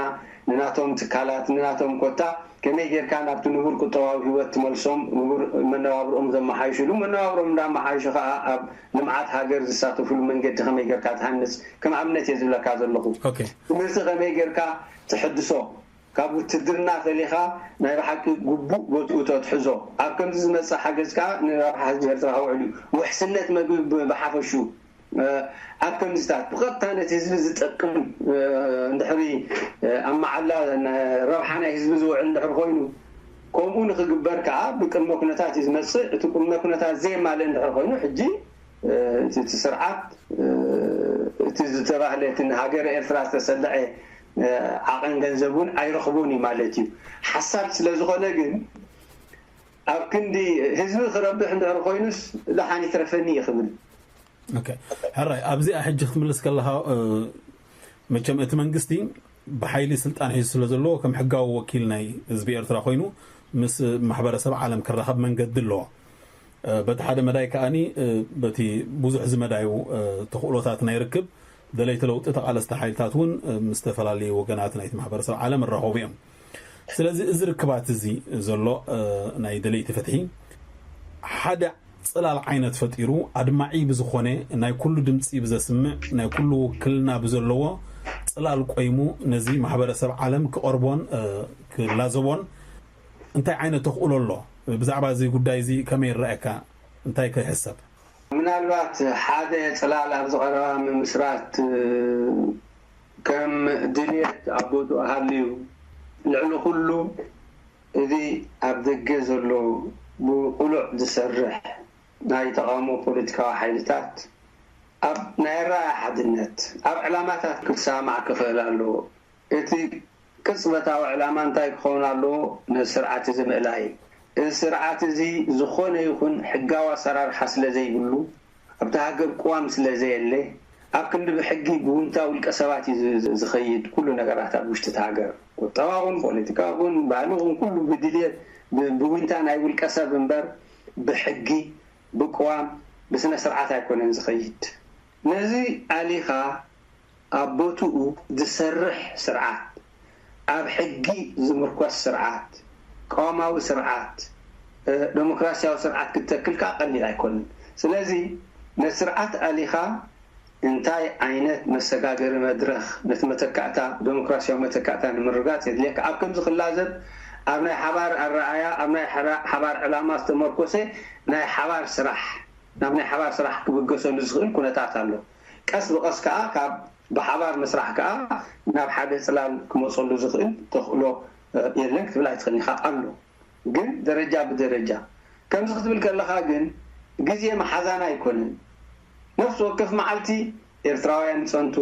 ንናቶም ትካላት ንናቶም ኮታ ከመይ ጌርካ ናብቲ ንቡር ቁጠባዊ ህይወት ትመልሶም ንቡር መነባብርኦም ዘመሓይሽሉ መነባብሮም እንዳመሓይሹ ከዓ ኣብ ልምዓት ሃገር ዝሳተፍሉ መንገዲ ከመይ ጌርካ ትሃንፅ ከም ኣብነት እየ ዝብለካ ዘለኹ ትምህርቲ ከመይ ጌርካ ትሕድሶ ካብ ውትድርና ፈሊኻ ናይ ብሓቂ ግቡእ ቦትኡ ተትሕዞ ኣብ ከምዚ ዝመፅእ ሓገዝ ከዓ ንረብሓ ህዝቢ ኤርትራ ከውዕል እዩ ውሕስነት መግቢ ብሓፈሹ ኣብ ከምዚታት ብቐጥታ ነቲ ህዝቢ ዝጠቅም እንድሕሪ ኣብ መዓላ ረብሓ ናይ ህዝቢ ዝውዕል እንድሕር ኮይኑ ከምኡ ንክግበር ከዓ ብቅድመ ኩነታት እዩ ዝመፅእ እቲ ቅድመ ኩነታት ዘየማልእ እንድሕር ኮይኑ ሕጂ እቲ ስርዓት እቲ ዝተባህለ እቲ ንሃገረ ኤርትራ ዝተሰልዐ ዓቐን ገንዘብ እውን ኣይረኽቡን እዩ ማለት እዩ ሓሳድ ስለ ዝኾነ ግን ኣብ ክንዲ ህዝቢ ክረብሕ እንድሕር ኮይኑስ ደሓን ይትረፈኒ እዩ ክብል ሕራይ ኣብዚኣ ሕጂ ክትምልስ ከለካ መቸም እቲ መንግስቲ ብሓይሊ ስልጣን ሒዙ ስለ ዘለዎ ከም ሕጋዊ ወኪል ናይ ህዝቢ ኤርትራ ኮይኑ ምስ ማሕበረሰብ ዓለም ክራኸብ መንገዲ ኣለዎ በቲ ሓደ መዳይ ከዓኒ በቲ ብዙሕ ዝመዳዩ ተኽእሎታት ናይ ርክብ ደለይቲ ለውጢ ተቓለስቲ ሓይልታት እውን ምስ ዝተፈላለዩ ወገናት ናይቲ ማሕበረሰብ ዓለም እራኸቡ እዮም ስለዚ እዚ ርክባት እዚ ዘሎ ናይ ደለይቲ ፍትሒ ሓደ ፅላል ዓይነት ፈጢሩ ኣድማዒ ብዝኾነ ናይ ኩሉ ድምፂ ብዘስምዕ ናይ ኩሉ ውክልና ብዘለዎ ፅላል ቆይሙ ነዚ ማሕበረሰብ ዓለም ክቐርቦን ክላዘቦን እንታይ ዓይነት ተኽእሎ ኣሎ ብዛዕባ እዚ ጉዳይ እዚ ከመይ ይረኣየካ እንታይ ከይሕሰብ ምናልባት ሓደ ፅላል ኣብዚ ቀረባ ምምስራት ከም ድልየት ኣቦቱ ኣሃልዩ ልዕሊ ኩሉ እዚ ኣብ ደገ ዘሎ ብቁሉዕ ዝሰርሕ ናይ ተቓውሞ ፖለቲካዊ ሓይልታት ኣብ ናይ ራእይ ሓድነት ኣብ ዕላማታት ክሰማማዕ ክኽእል ኣለዎ። እቲ ቅጽበታዊ ዕላማ እንታይ ክኸውን ኣለዎ? ነዚ ስርዓት እዚ ምእላይ። እዚ ስርዓት እዚ ዝኾነ ይኹን ሕጋዊ ኣሰራርሓ ስለ ዘይብሉ፣ ኣብታ ሃገር ቅዋም ስለ ዘየለ፣ ኣብ ክንዲ ብሕጊ ብዊንታ ውልቀ ሰባት እዩ ዝኸይድ ኩሉ ነገራት ኣብ ውሽጢ እታ ሃገር። ቁጠባ ኹን፣ ፖለቲካ ኹን፣ ባህሊ ኹን ኩሉ ብድልየት ብዊንታ ናይ ውልቀ ሰብ እምበር ብሕጊ፣ ብቅዋም፣ ብስነ ስርዓት ኣይኮነን ዝኸይድ። ነዚ ኣሊኻ ኣብ ቦትኡ ዝሰርሕ ስርዓት፣ ኣብ ሕጊ ዝምርኮስ ስርዓት፣ ቅዋማዊ ስርዓት፣ ደሞክራሲያዊ ስርዓት ክትተክል ከዓ ቀሊል ኣይኮነን። ስለዚ ነቲ ስርዓት ኣሊኻ እንታይ ዓይነት መሰጋገሪ መድረኽ ነቲ መተካእታ፣ ዴሞክራሲያዊ መተካእታ ንምርጋጽ የድልየካ? ኣብ ከምዚ ክላዘብ፣ ኣብ ናይ ሓባር ኣረኣእያ፣ ኣብ ናይ ሓራ-፣ ሓባር ዕላማ ዝተመርኮሰ ናይ ሓባር ስራሕ፣ ናብ ናይ ሓባር ስራሕ ክብገሰሉ ዝኽእል ኩነታት ኣሎ። ቀስ ብቐስ ከኣ ካብ ብሓባር ምስራሕ ከኣ ናብ ሓደ ጽላል ክመጸሉ ዝኽእል ተኽእሎ፣ እ፣ የለን ክትብል ኣይትኽእልን ኢኻ። ኣሎ፣ ግን ደረጃ ብደረጃ። ከምዚ ክትብል ከለኻ ግን ግዜ መሓዛና ኣይኮነን። ነፍሲ ወከፍ መዓልቲ ኤርትራውያን ይጸንቱ፣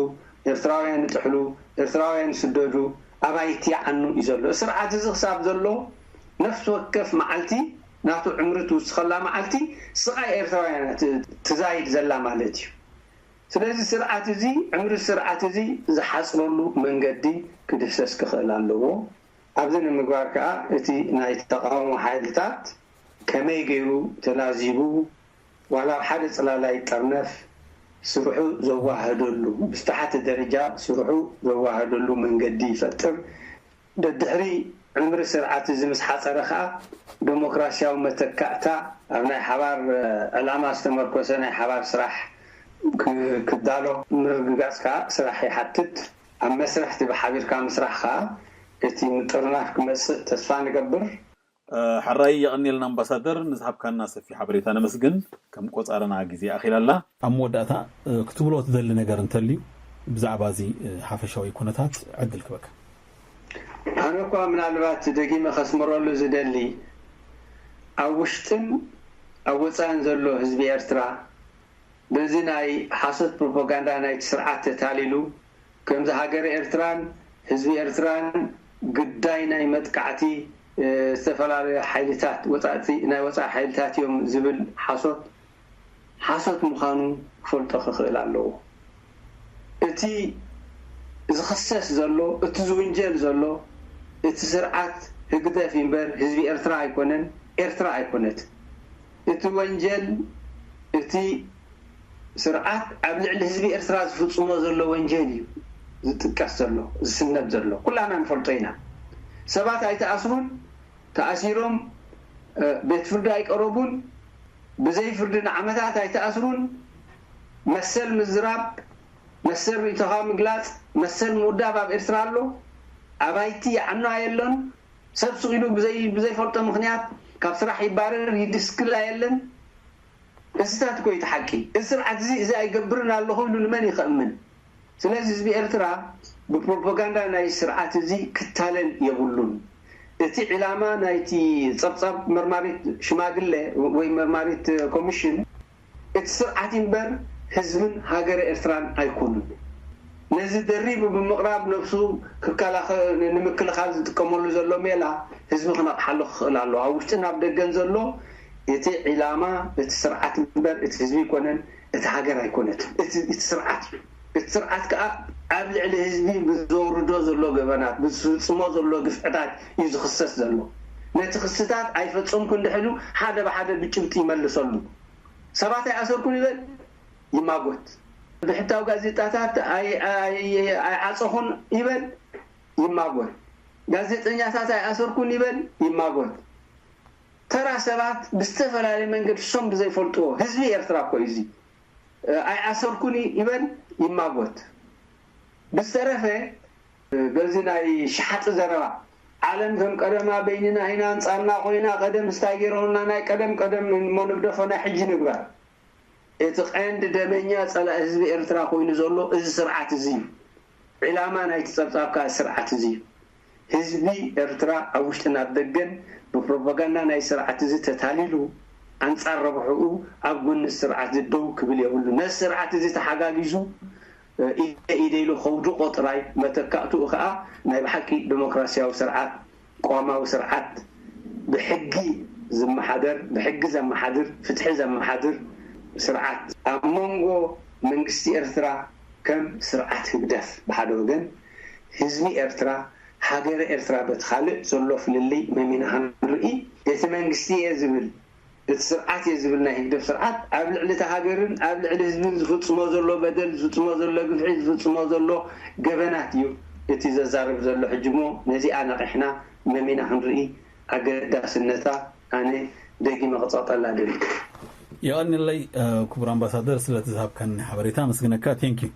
ኤርትራውያን ይጥሕሉ፣ ኤርትራውያን ይስደዱ፣ ኣባይቲ ይዓኑ እዩ ዘሎ። ስርዓት እዚ ክሳብ ዘሎ ነፍሲ ወከፍ መዓልቲ ናቱ ዕምሪ ትውስኸላ መዓልቲ ስቓይ ኤርትራውያን እያ ት-፣ ትዛይድ ዘላ ማለት እዩ። ስለዚ ስርዓት እዚ፣ ዕምሪ ስርዓት እዚ ዝሓጽረሉ መንገዲ ክድህሰስ ክኽእል ኣለዎ። ኣብዚ ንምግባር ከኣ እቲ ናይ ተቓውሞ ሓይልታት ከመይ ገይሩ ተላዚቡ ዋላ ኣብ ሓደ ጽላል ኣይጠርነፍ፣ ስርሑ ዘዋህደሉ፣ ብዝተሓተ ደረጃ ስርሑ ዘዋህደሉ መንገዲ ይፈጥር። ደድሕሪ ዕምሪ ስርዓት እዚ ምስ ሓጸረ ከኣ ዴሞክራሲያዊ መተካእታ ኣብ ናይ ሓባር፣ እ፣ ዕላማ ዝተመርኮሰ ናይ ሓባር ስራሕ ክ-፣ ክዳሎ፣ ምርግጋጽ ከኣ ስራሕ ይሓትት። ኣብ መስርሕ እቲ ብሓቢርካ ምስራሕ ከኣ እቲ ምጥርናፍ ክመጽእ ተስፋ ንገብር። እ፣ ሕራይ የቐንየልና ኣምባሳደር፣ ንዝሃብካና ሰፊሕ ሓበሬታ ነመስግን። ከም ቆጻርና ግዜ ኣኺላ ኣላ። ኣብ መወዳእታ፣ እ፣ ክትብሎ ትደሊ ነገር እንተልዩ ብዛዕባ እዚ፣ እ፣ ሓፈሻዊ ኩነታት ዕድል ክበካ። ኣነ እኳ ምናልባት ደጊመ ከስምረሉ ዝደሊ፣ ኣብ ውሽጥን ኣብ ወጻእን ዘሎ ህዝቢ ኤርትራ በዚ ናይ ሓሶት ፕሮፓጋንዳ ናይቲ ስርዓት ተታሊሉ፣ ከምዚ ሃገረ ኤርትራን ህዝቢ ኤርትራን ግዳይ ናይ መጥቃዕቲ፣ እ፣ ዝተፈላለዩ ሓይልታት ወጻእቲ፣ ናይ ወጻኢ ሓይልታት እዮም ዝብል ሓሶት፣ ሓሶት ምዃኑ ክፈልጦ ክኽእል ኣለዎ። እቲ ዝኽሰስ ዘሎ፣ እቲ ዝውንጀል ዘሎ፣ እቲ ስርዓት ህግደፍ እምበር ህዝቢ ኤርትራ ኣይኮነን፣ ኤርትራ ኣይኮነትን። እቲ ወንጀል፣ እቲ ስርዓት ኣብ ልዕሊ ህዝቢ ኤርትራ ዝፍጽሞ ዘሎ ወንጀል እዩ ዝጥቀስ ዘሎ፣ ዝስነድ ዘሎ። ኩላና ንፈልጦ ኢና። ሰባት ኣይተኣስሩን፣ ተኣሲሮም፣ እ፣ ቤት ፍርዲ ኣይቀረቡን፣ ብዘይ ፍርዲ ንዓመታት ኣይተኣስሩን። መሰል ምዝራብ፣ መሰል ርእይቶኻ ምግላጽ፣ መሰል ምውዳብ ኣብ ኤርትራ ኣሎ። ኣባይቲ ይዓኖ ኣየሎን። ሰብ ስቕ ኢሉ ብዘይ-፣ ብዘይፈልጦ ምኽንያት ካብ ስራሕ ይባረር፣ ይድስክል ኣየለን። እዚታት እኮ እዩ እቲ ሓቂ። እዚ ስርዓት እዚ፣ እዚ ኣይገብርን ኣለኹ ኢሉ ንመን እዩ ከእምን? ስለዚ ህዝቢ ኤርትራ ብፕሮፓጋንዳ ናይ ስርዓት እዚ ክታለል የብሉን። እቲ ዕላማ ናይቲ ጸብጻብ መርማሪት ሽማግለ ወይ መርማሪት ኮሚሽን እቲ ስርዓት እምበር ህዝብን ሃገረ ኤርትራን ኣይኮኑን። ነዚ ደሪቡ ብምቕራብ ነብሱ ክከላኸ-፣ ንምክልኻል ዝጥቀመሉ ዘሎ ሜላ ህዝቢ ክነቕሓሉ ክኽእል ኣለዎ። ኣብ ውሽጥን ኣብ ደገን ዘሎ እቲ ዕላማ እቲ ስርዓት እምበር እቲ ህዝቢ ኣይኮነን፣ እቲ ሃገር ኣይኮነትን። እቲ፣ እቲ ስርዓት እዩ። እቲ ስርዓት ከኣ ኣብ ልዕሊ ህዝቢ ብዘውርዶ ዘሎ ገበናት፣ ብዝፍጽሞ ዘሎ ግፍዕታት እዩ ዝኽሰስ ዘሎ። ነቲ ክስታት ኣይፈጸምኩ እንድሕሉ ሓደ ብሓደ ብጭብጢ ይመልሰሉ። ሰባት ኣይኣሰርኩን ይበል፣ ይማጎት። ብሕታዊ ጋዜጣታት ኣይ-፣ ኣይ-፣ ኣይዓጸኹን ይበል፣ ይማጎት። ጋዜጠኛታት ኣይኣሰርኩን ይበል፣ ይማጎት። ተራ ሰባት ብዝተፈላለየ መንገዲ፣ እሶም ብዘይፈልጥዎ፣ ህዝቢ ኤርትራ እኮ እዩ እዚ። ኣይኣሰርኩን ይበል፣ ይማጎት። ብዝተረፈ በዚ ናይ ሸሓጢ ዘረባ፣ ዓለም ከም ቀደማ በይንና ኢና፣ ኣንጻርና ኮይና፣ ቀደም ስታይ ገይሮምና፣ ናይ ቀደም ቀደም እሞ ንግደፎ፣ ናይ ሕጂ ንግበር። እቲ ቀንዲ ደመኛ ጸላኢ ህዝቢ ኤርትራ ኮይኑ ዘሎ እዚ ስርዓት እዚ እዩ። ዕላማ ናይቲ ጸብጻብ ከኣ ስርዓት እዚ እዩ። ህዝቢ ኤርትራ ኣብ ውሽጥን ኣብ ደገን ብፕሮፓጋንዳ ናይ ስርዓት እዚ ተታሊሉ፣ ኣንጻር ረብሕኡ ኣብ ጎኒ ስርዓት እዚ ደው ክብል የብሉ። ነዚ ስርዓት እዚ ተሓጋጊዙ፣ እ፣ ኢደ ኢደ ኢሉ ከውድቖ ጥራይ፣ መተካእትኡ ከኣ ናይ ብሓቂ ዲሞክራሲያዊ ስርዓት፣ ቅዋማዊ ስርዓት፣ ብሕጊ ዝመሓደር፣ ብሕጊ ዘመሓድር፣ ፍትሒ ዘመሓድር ስርዓት፣ ኣብ መንጎ መንግስቲ ኤርትራ ከም ስርዓት ህግደፍ ብሓደ ወገን፣ ህዝቢ ኤርትራ፣ ሃገረ ኤርትራ በቲ ካልእ ዘሎ ፍልልይ መሚና ክንርኢ፣ እቲ መንግስቲ እየ ዝብል፣ እቲ ስርዓት እየ ዝብል ናይ ህግደፍ ስርዓት ኣብ ልዕሊ እታ ሃገርን ኣብ ልዕሊ ህዝብን ዝፍጽሞ ዘሎ በደል፣ ዝፍጽሞ ዘሎ ግፍዒ፣ ዝፍጽሞ ዘሎ ገበናት እዩ እቲ ዘዛርብ ዘሎ። ሕጂ እሞ ነዚኣ ነቒሕና መሚና ክንርኢ ኣገዳስነታ ኣነ ደጊመ ክጸቕጠላ ደሊ። የቐንለይ ክቡር ኣምባሳደር ስለቲ ዝሃብካኒ ሓበሬታ ኣመስግነካ። Thank you።